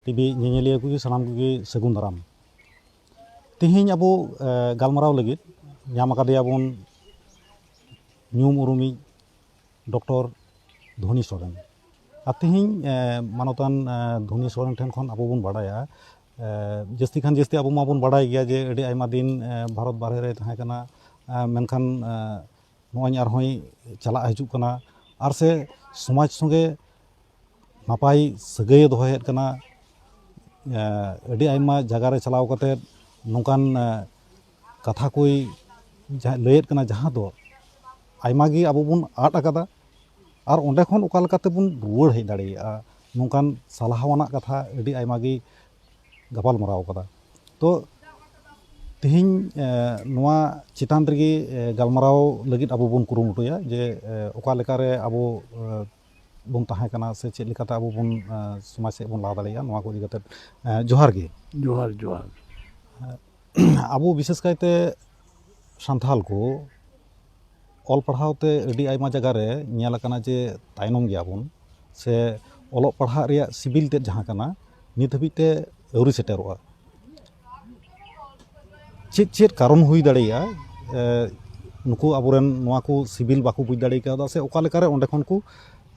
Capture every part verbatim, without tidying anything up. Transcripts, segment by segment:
TV ᱧᱮᱧᱮᱞᱤᱭᱟᱹ ᱠᱚᱜᱮ ᱥᱟᱱᱟᱢ ᱠᱚᱜᱮ ᱥᱟᱹᱜᱩᱱ ᱫᱟᱨᱟᱢ᱾ ᱛᱮᱦᱮᱧ ᱟᱵᱚ ᱮ, ᱜᱟᱞᱢᱟᱨᱟᱣ ᱞᱟᱹᱜᱤᱫ ᱧᱟᱢ ᱟᱠᱟᱫᱮᱭᱟ ᱵᱚᱱ ᱧᱩᱢ ᱩᱨᱩᱢᱤᱡ ᱰᱚᱠᱴᱚᱨ ᱫᱷᱚᱱᱤ ᱥᱚᱨᱮᱱ᱾ ᱟᱨ ᱛᱮᱦᱮᱧ ᱮ, ᱢᱟᱱᱚᱛᱟᱱ ᱮ, ᱫᱷᱚᱱᱤ ᱥᱚᱨᱮᱱ ᱴᱷᱮᱱ ᱠᱷᱚᱱ ᱟᱵᱚ ᱵᱚᱱ ᱵᱟᱲᱟᱭᱟ, ᱮ, ᱡᱟᱹᱥᱛᱤ ᱠᱷᱟᱱ ᱡᱟᱹᱥᱛᱤ ᱟᱵᱚ ᱢᱟᱵᱚᱱ ᱵᱟᱲᱟᱭ ᱜᱮᱭᱟ ᱡᱮ ᱟᱹᱰᱤ ᱟᱭᱢᱟ ᱫᱤᱱ ᱮ, ᱵᱷᱟᱨᱚᱛ ᱵᱟᱨᱦᱮ ᱨᱮᱭ ᱛᱟᱦᱮᱸ ᱠᱟᱱᱟ, ᱮ, ᱢᱮᱱᱠᱷᱟᱱ ᱮ, ᱱᱚᱜᱼᱚᱭ ᱟᱨᱦᱚᱸᱭ ᱪᱟᱞᱟᱜ ᱦᱤᱡᱩᱜ ᱠᱟᱱᱟ ᱟᱨ ᱥᱮ ᱥᱚᱢᱟᱡᱽ ᱥᱚᱸᱜᱮ ᱱᱟᱯᱟᱭ ᱥᱟᱹᱜᱟᱹᱭᱮ ᱫᱚᱦᱚᱭᱮᱫ ᱠᱟᱱᱟ᱾ ᱮ, ᱟᱹᱰᱤ ᱟᱭᱢᱟ ᱡᱟᱭᱜᱟ ᱨᱮ ᱪᱟᱞᱟᱣ ᱠᱟᱛᱮᱫ ᱱᱚᱝᱠᱟᱱ ᱮ, ᱠᱟᱛᱷᱟ ᱠᱚᱭ ᱡᱟᱦᱟᱸ ᱞᱟᱹᱭᱮᱫ ᱠᱟᱱᱟ, ᱡᱟᱦᱟᱸ ᱫᱚ ᱟᱭᱢᱟ ᱜᱮ ᱟᱵᱚ ᱵᱚᱱ ᱟᱫ ᱟᱠᱟᱫᱟ᱾ ᱟᱨ ᱚᱸᱰᱮ ᱠᱷᱚᱱ ᱚᱠᱟ ᱞᱮᱠᱟᱛᱮ ᱵᱚᱱ ᱨᱩᱣᱟᱹᱲ ᱦᱮᱡ ᱫᱟᱲᱮᱭᱟᱜᱼᱟ, ᱱᱚᱝᱠᱟᱱ ᱥᱟᱞᱦᱟᱣᱟᱱᱟᱜ ᱠᱟᱛᱷᱟ ᱟᱹᱰᱤ ᱟᱭᱢᱟ ᱜᱮ ᱜᱟᱯᱟᱞ ᱢᱟᱨᱟᱣ ᱠᱟᱫᱟ᱾ ᱛᱚ ᱛᱮᱦᱮᱧ ᱮ, ᱱᱚᱣᱟ ᱪᱮᱛᱟᱱ ᱨᱮᱜᱮ ᱮ, ᱜᱟᱞᱢᱟᱨᱟᱣ ᱞᱟᱹᱜᱤᱫ ᱟᱵᱚ ᱵᱚᱱ ᱠᱩᱨᱩᱢᱩᱴᱩᱭᱟ ᱡᱮ ᱮ, ᱚᱠᱟ ᱞᱮᱠᱟᱨᱮ ᱟᱵᱚ ᱮ, ᱵᱚᱱ ᱛᱟᱦᱮᱸ ᱠᱟᱱᱟ ᱥᱮ ᱪᱮᱫ ᱞᱮᱠᱟᱛᱮ ᱟᱵᱚ ᱵᱚᱱ ᱮ, ᱥᱚᱢᱟᱡᱽ ᱥᱮᱫ ᱵᱚᱱ ᱞᱟᱦᱟ ᱫᱟᱲᱮᱭᱟᱜᱼᱟ, ᱱᱚᱣᱟ ᱠᱚ ᱤᱫᱤ ᱠᱟᱛᱮᱫ ᱮ, ᱡᱚᱦᱟᱨ ᱜᱮ᱾ ᱡᱚᱦᱟᱨ, ᱡᱚᱦᱟᱨ᱾ ᱟᱵᱚ ᱵᱤᱥᱮᱥ ᱠᱟᱭᱛᱮ ᱥᱟᱱᱛᱷᱟᱞ ᱠᱚ ᱚᱞ ᱯᱟᱲᱦᱟᱣ ᱛᱮ ᱟᱹᱰᱤ ᱟᱭᱢᱟ ᱡᱟᱭᱜᱟ ᱨᱮ ᱧᱮᱞ ᱟᱠᱟᱱᱟ ᱡᱮ ᱛᱟᱭᱱᱚᱢ ᱜᱮᱭᱟᱵᱚᱱ, ᱥᱮ ᱚᱞᱚᱜ ᱯᱟᱲᱦᱟᱜ ᱨᱮᱭᱟᱜ ᱥᱤᱵᱤᱞ ᱛᱮᱫ ᱡᱟᱦᱟᱸ ᱠᱟᱱᱟ, ᱱᱤᱛ ᱦᱟᱹᱵᱤᱡ ᱛᱮ ᱟᱹᱣᱨᱤ ᱥᱮᱴᱮᱨᱚᱜᱼᱟ᱾ ᱪᱮᱫ ᱪᱮᱫ ᱠᱟᱨᱚᱱ ᱦᱩᱭ ᱫᱟᱲᱮᱭᱟᱜᱼᱟ, ᱮ, ᱱᱩᱠᱩ ᱟᱵᱚᱨᱮᱱ ᱱᱚᱣᱟ ᱠᱚ ᱥᱤᱵᱤᱞ ᱵᱟᱠᱚ ᱵᱩᱡᱽ ᱫᱟᱲᱮ ᱠᱟᱣᱫᱟ, ᱥᱮ ᱚᱠᱟ ᱞᱮᱠᱟᱨᱮ ᱚᱸᱰᱮ ᱠᱷᱚᱱ ᱠᱚ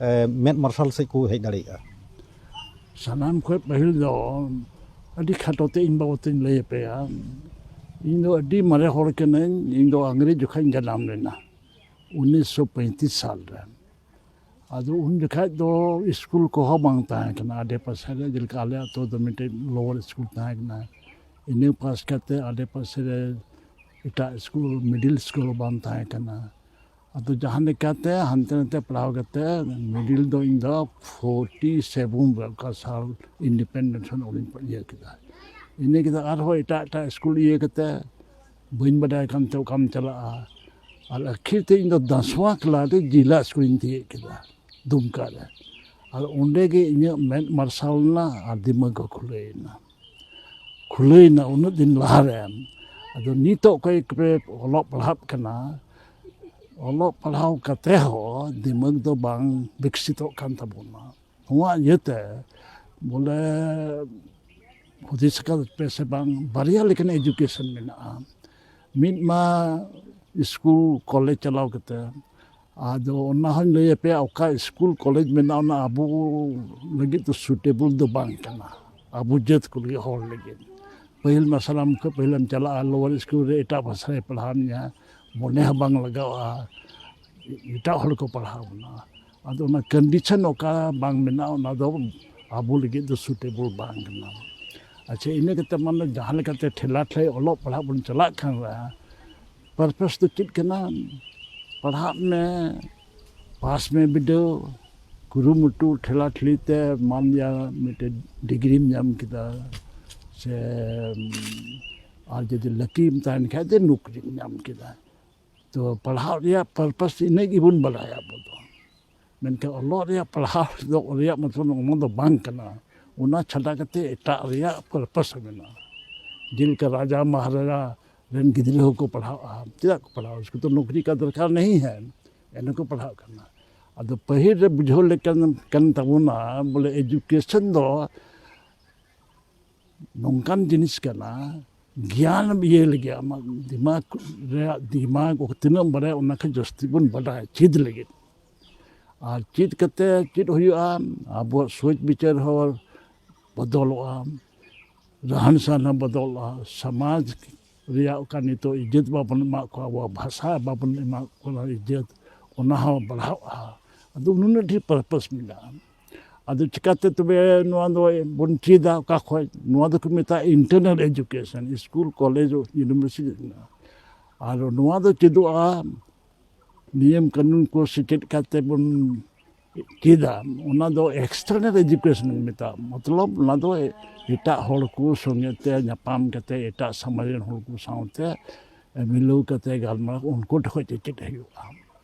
ᱮ, ᱢᱮᱫ ᱢᱟᱨᱥᱟᱞ ᱥᱮᱫ ᱠᱚ ᱦᱮᱡ ᱫᱟᱲᱮᱭᱟᱜᱼᱟ? ᱥᱟᱱᱟᱢ ᱠᱷᱚᱱ ᱯᱟᱹᱦᱤᱞ ᱫᱚ ᱟᱹᱰᱤ ᱠᱷᱟᱴᱚ ᱛᱮ ᱤᱧ ᱵᱟᱵᱚᱫ ᱛᱤᱧ ᱞᱟᱹᱭ ᱟᱯᱮᱭᱟ᱾ ᱤᱧ ᱫᱚ ᱟᱹᱰᱤ ᱢᱟᱨᱮ ᱦᱚᱲ ᱠᱟᱹᱱᱟᱹᱧ᱾ ᱤᱧ ᱫᱚ ᱟᱝᱨᱮᱡᱽ ᱡᱚᱠᱷᱟᱡ ᱤᱧ ᱡᱟᱱᱟᱢ ᱞᱮᱱᱟ, ᱩᱱᱤᱥᱥᱚ ᱯᱚᱸᱭᱛᱨᱤᱥ ᱥᱟᱞ ᱨᱮ᱾ ᱟᱫᱚ ᱩᱱ ᱡᱚᱠᱷᱟᱡ ᱫᱚ ᱥᱠᱩᱞ ᱠᱚᱦᱚᱸ ᱵᱟᱝ ᱛᱟᱦᱮᱸ ᱠᱟᱱᱟ ᱟᱰᱮ ᱯᱟᱥᱮ ᱨᱮ, ᱡᱮᱞᱮᱠᱟ ᱟᱞᱮ ᱟᱹᱛᱩ ᱫᱚ ᱢᱤᱫᱴᱮᱡ ᱞᱳᱣᱟᱨ ᱥᱠᱩᱞ ᱛᱟᱦᱮᱸ ᱠᱟᱱᱟ᱾ ᱤᱱᱟᱹ ᱯᱟᱥ ᱠᱟᱛᱮ ᱟᱰᱮ ᱯᱟᱥᱮ ᱨᱮ ᱮᱴᱟᱜ ᱥᱠᱩᱞ, ᱢᱤᱰᱤᱞ ᱥᱠᱩᱞ ᱦᱚᱸ ᱵᱟᱝ ᱛᱟᱦᱮᱸ ᱠᱟᱱᱟ᱾ ᱟᱫᱚ ᱡᱟᱦᱟᱸ ᱞᱮᱠᱟᱛᱮ ᱦᱟᱱᱛᱮ ᱱᱟᱛᱮ ᱯᱟᱲᱦᱟᱣ ᱠᱟᱛᱮ ᱢᱤᱰᱤᱞ ᱫᱚ ᱤᱧ ᱫᱚ ᱯᱷᱳᱨᱴᱤ ᱥᱮᱵᱷᱮᱱ ᱨᱮ, ᱚᱠᱟ ᱥᱟᱞ ᱤᱱᱰᱤᱯᱮᱱᱰᱮᱱᱥ ᱦᱩᱭᱱᱟ, ᱚᱸᱰᱮᱧ ᱤᱭᱟᱹ ᱠᱮᱫᱟ᱾ ᱤᱱᱟᱹ ᱠᱮᱫᱟ ᱟᱨᱦᱚᱸ ᱮᱴᱟᱜ ᱮᱴᱟᱜ ᱥᱠᱩᱞ ᱤᱭᱟᱹ ᱠᱟᱛᱮ ᱵᱟᱹᱧ ᱵᱟᱰᱟᱭ ᱠᱟᱱ ᱛᱮ ᱚᱠᱟᱢ ᱪᱟᱞᱟᱜᱼᱟ᱾ ᱟᱨ ᱟᱹᱠᱷᱤᱨ ᱛᱮ ᱤᱧ ᱫᱚ ᱫᱟᱥᱣᱟ ᱠᱞᱟᱥ ᱨᱮ ᱡᱤᱞᱟ ᱥᱠᱩᱞᱤᱧ ᱛᱤᱭᱟᱹᱜ ᱠᱮᱫᱟ, ᱫᱩᱢᱠᱟ ᱨᱮ᱾ ᱟᱨ ᱚᱸᱰᱮ ᱜᱮ ᱤᱧᱟᱹᱜ ᱢᱮᱫ ᱢᱟᱨᱥᱟᱞ ᱮᱱᱟ ᱟᱨ ᱫᱤᱢᱟᱜᱽ ᱦᱚᱸ ᱠᱷᱩᱞᱟᱹᱭᱮᱱᱟ᱾ ᱠᱷᱩᱞᱟᱹᱭᱮᱱᱟ ᱩᱱᱟᱹᱜ ᱫᱤᱱ ᱞᱟᱦᱟ ᱨᱮ᱾ ᱟᱫᱚ ᱱᱤᱛᱚᱜ ᱚᱠᱚᱭ ᱠᱚᱯᱮ ᱚᱞᱚᱜ ᱯᱟᱲᱦᱟᱜ ᱠᱟᱱᱟ, ᱚᱞᱚᱜ ᱯᱟᱲᱦᱟᱣ ᱠᱟᱛᱮ ᱦᱚᱸ ᱫᱤᱢᱟᱜᱽ ᱫᱚ ᱵᱟᱝ ᱵᱤᱠᱥᱤᱛᱚᱜ ᱠᱟᱱ ᱛᱟᱵᱚᱱᱟ᱾ ᱱᱚᱣᱟ ᱤᱭᱟᱹᱛᱮ ᱵᱚᱞᱮ ᱦᱩᱫᱤᱥ ᱟᱠᱟᱫ ᱯᱮ ᱥᱮ ᱵᱟᱝ, ᱵᱟᱨᱭᱟ ᱞᱮᱠᱟᱱ ᱮᱡᱩᱠᱮᱥᱚᱱ ᱢᱮᱱᱟᱜᱼᱟ᱾ ᱢᱤᱫ ᱢᱟ ᱥᱠᱩᱞ ᱠᱚᱞᱮᱡᱽ ᱪᱟᱞᱟᱣ ᱠᱟᱛᱮ, ᱟᱫᱚ ᱚᱱᱟ ᱦᱚᱸᱧ ᱞᱟᱹᱭ ᱟᱯᱮᱭᱟ, ᱚᱠᱟ ᱥᱠᱩᱞ ᱠᱚᱞᱮᱡᱽ ᱢᱮᱱᱟᱜᱼᱟ, ᱚᱱᱟ ᱟᱵᱚ ᱞᱟᱹᱜᱤᱫ ᱫᱚ ᱥᱩᱴᱮᱵᱚᱞ ᱫᱚ ᱵᱟᱝ ᱠᱟᱱᱟ, ᱟᱵᱚ ᱡᱟᱹᱛ ᱠᱚ ᱞᱟᱹᱜᱤᱫ, ᱦᱚᱲ ᱞᱟᱹᱜᱤᱫ᱾ ᱯᱟᱹᱦᱤᱞ ᱢᱟ ᱥᱟᱱᱟᱢ ᱠᱷᱚᱱ ᱯᱟᱹᱦᱤᱞᱮᱢ ᱪᱟᱞᱟᱜᱼᱟ ᱞᱳᱣᱟᱨ ᱥᱠᱩᱞ ᱨᱮ, ᱮᱴᱟᱜ ᱵᱷᱟᱥᱟ ᱨᱮ ᱯᱟᱲᱦᱟᱣ ᱢᱮᱭᱟ, ᱢᱚᱱᱮ ᱦᱚᱸ ᱵᱟᱝ ᱞᱟᱜᱟᱜᱼᱟ, ᱮᱴᱟᱜ ᱦᱚᱲ ᱠᱚ ᱯᱟᱲᱦᱟᱣ ᱵᱚᱱᱟ᱾ ᱟᱫᱚ ᱚᱱᱟ ᱠᱚᱱᱰᱤᱥᱚᱱ ᱚᱠᱟ ᱵᱟᱝ ᱢᱮᱱᱟᱜᱼᱟ, ᱚᱱᱟ ᱫᱚ ᱟᱵᱚ ᱞᱟᱹᱜᱤᱫ ᱫᱚ ᱥᱩᱴᱮᱵᱚᱞ ᱵᱟᱝ ᱠᱟᱱᱟ᱾ ᱟᱪᱪᱷᱟ, ᱤᱱᱟᱹ ᱠᱟᱛᱮ ᱢᱟᱱᱮ ᱡᱟᱦᱟᱸ ᱞᱮᱠᱟᱛᱮ ᱴᱷᱮᱞᱟ ᱴᱷᱮᱞ ᱚᱞᱚᱜ ᱯᱟᱲᱦᱟᱜ ᱵᱚᱱ ᱪᱟᱞᱟᱜ ᱠᱟᱱ ᱨᱮᱦᱚᱸ, ᱯᱟᱨᱯᱟᱥ ᱫᱚ ᱪᱮᱫ ᱠᱟᱱᱟ? ᱯᱟᱲᱦᱟᱜ ᱢᱮ, ᱯᱟᱥ ᱢᱮ ᱵᱤᱰᱟᱹᱣ, ᱠᱩᱨᱩᱢᱩᱴᱩ ᱴᱷᱮᱞᱟ ᱴᱷᱤᱞᱤ ᱛᱮ ᱢᱟᱱ ᱞᱤᱭᱟ ᱢᱤᱫᱴᱮᱡ ᱰᱤᱜᱽᱨᱤᱢ ᱧᱟᱢ ᱠᱮᱫᱟ, ᱥᱮ ᱟᱨ ᱡᱩᱫᱤ ᱞᱟᱹᱠᱤᱢ ᱛᱟᱦᱮᱱ ᱠᱷᱟᱡ ᱫᱚ ᱱᱚᱠᱨᱤᱢ ᱧᱟᱢ ᱠᱮᱫᱟ᱾ ᱛᱚ ᱯᱟᱲᱦᱟᱜ ᱨᱮᱭᱟᱜ ᱯᱟᱨᱯᱟᱥ ᱤᱱᱟᱹ ᱜᱮᱵᱚᱱ ᱵᱟᱲᱟᱭᱟ ᱟᱵᱚ ᱫᱚ, ᱢᱮᱱᱠᱷᱟᱱ ᱚᱞᱚᱜ ᱨᱮᱭᱟᱜ ᱯᱟᱲᱦᱟᱣ ᱫᱚ ᱨᱮᱭᱟᱜ ᱢᱚᱛᱞᱚᱵ ᱚᱱᱟ ᱫᱚ ᱵᱟᱝ ᱠᱟᱱᱟ᱾ ᱚᱱᱟ ᱪᱷᱟᱰᱟ ᱠᱟᱛᱮ ᱮᱴᱟᱜ ᱨᱮᱭᱟᱜ ᱯᱟᱨᱯᱟᱥ ᱦᱚᱸ ᱢᱮᱱᱟᱜᱼᱟ᱾ ᱡᱮᱞᱮᱠᱟ ᱨᱟᱡᱟ ᱢᱟᱦᱟᱨᱟᱡᱟ ᱨᱮᱱ ᱜᱤᱫᱽᱨᱟᱹ ᱦᱚᱸᱠᱚ ᱯᱟᱲᱦᱟᱜᱼᱟ᱾ ᱪᱮᱫᱟᱜ ᱠᱚ ᱯᱟᱲᱦᱟᱜᱼᱟ? ᱩᱥᱠᱩ ᱛᱚ ᱱᱚᱠᱨᱤ ᱠᱟ ᱫᱚᱨᱠᱟᱨ ᱱᱟᱦᱤ ᱦᱟᱭ, ᱮᱱᱦᱚᱸ ᱠᱚ ᱯᱟᱲᱦᱟᱜ ᱠᱟᱱᱟ᱾ ᱟᱫᱚ ᱯᱟᱹᱦᱤᱞ ᱨᱮ ᱵᱩᱡᱷᱟᱹᱣ ᱞᱮᱠᱟᱱ ᱠᱟᱱ ᱛᱟᱵᱚᱱᱟ ᱵᱚᱞᱮ ᱮᱡᱩᱠᱮᱥᱚᱱ ᱫᱚ ᱱᱚᱝᱠᱟᱱ ᱡᱤᱱᱤᱥ ᱠᱟᱱᱟ, ᱜᱮᱭᱟᱱ ᱤᱭᱟᱹ ᱞᱟᱹᱜᱤᱫ, ᱟᱢᱟᱜ ᱫᱤᱢᱟᱜᱽ ᱨᱮᱭᱟᱜ, ᱫᱤᱢᱟᱜᱽ ᱛᱤᱱᱟᱹᱜ ᱮᱢ ᱵᱟᱲᱟᱭᱟ, ᱚᱱᱟ ᱠᱷᱚᱱ ᱡᱟᱹᱥᱛᱤ ᱵᱚᱱ ᱵᱟᱰᱟᱭᱟ ᱪᱮᱫ ᱞᱟᱹᱜᱤᱫ᱾ ᱟᱨ ᱪᱮᱫ ᱠᱟᱛᱮ ᱪᱮᱫ ᱦᱩᱭᱩᱜᱼᱟ? ᱟᱵᱚᱣᱟᱜ ᱥᱳᱪ ᱵᱤᱪᱟᱹᱨ ᱦᱚᱸ ᱵᱚᱫᱚᱞᱚᱜᱼᱟ, ᱨᱟᱦᱟᱱ ᱥᱟᱦᱟᱱ ᱦᱚᱸ ᱵᱚᱫᱚᱞᱚᱜᱼᱟ, ᱥᱚᱢᱟᱡᱽ ᱨᱮᱭᱟᱜ ᱚᱠᱟ ᱱᱤᱛᱚᱜ ᱤᱡᱽᱡᱚᱛ ᱵᱟᱵᱚᱱ ᱮᱢᱟᱜ ᱠᱚᱣᱟ, ᱟᱵᱚᱣᱟᱜ ᱵᱷᱟᱥᱟ ᱵᱟᱵᱚᱱ ᱮᱢᱟᱜ ᱠᱚᱣᱟ ᱤᱡᱽᱡᱚᱛ, ᱚᱱᱟ ᱦᱚᱸ ᱵᱟᱲᱦᱟᱜᱼᱟ᱾ ᱟᱫᱚ ᱱᱩᱱᱟᱹᱜ ᱰᱷᱮᱨ ᱯᱟᱨᱯᱟᱥ ᱢᱮᱱᱟᱜᱼᱟ᱾ ᱟᱫᱚ ᱪᱤᱠᱟᱹᱛᱮ ᱛᱚᱵᱮ ᱱᱚᱣᱟ ᱫᱚ ᱵᱚᱱ ᱪᱮᱫᱟ? ᱚᱠᱟ ᱠᱷᱚᱡ? ᱱᱚᱣᱟ ᱫᱚᱠᱚ ᱢᱮᱛᱟᱜᱼᱟ internal education, school, college, university ᱢᱮᱱᱟᱜᱼᱟ᱾ ᱟᱨ ᱱᱚᱣᱟ ᱫᱚ ᱪᱮᱫᱚᱜᱼᱟ ᱱᱤᱭᱚᱢ ᱠᱟᱹᱱᱩᱱ ᱠᱚ ᱥᱮᱪᱮᱫ ᱠᱟᱛᱮ ᱵᱚᱱ ᱪᱮᱫᱟ, ᱚᱱᱟ ᱫᱚ ᱮᱠᱥᱴᱟᱨᱱᱟᱞ ᱮᱡᱩᱠᱮᱥᱚᱱ ᱢᱮᱛᱟᱜᱼᱟ᱾ ᱢᱚᱛᱞᱚᱵ ᱚᱱᱟ ᱫᱚ ᱮᱴᱟᱜ ᱦᱚᱲ ᱠᱚ ᱥᱚᱸᱜᱮ ᱛᱮ ᱧᱟᱯᱟᱢ ᱠᱟᱛᱮ, ᱮᱴᱟᱜ ᱥᱚᱢᱟᱡᱽ ᱨᱮᱱ ᱦᱚᱲ ᱠᱚ ᱥᱟᱶᱛᱮ ᱢᱤᱞᱟᱹᱣ ᱠᱟᱛᱮ ᱜᱟᱞᱢᱟᱨᱟᱣ, ᱩᱱᱠᱩ ᱴᱷᱮᱱ ᱠᱷᱚᱡ ᱪᱮᱪᱮᱫ ᱦᱩᱭᱩᱜᱼᱟ᱾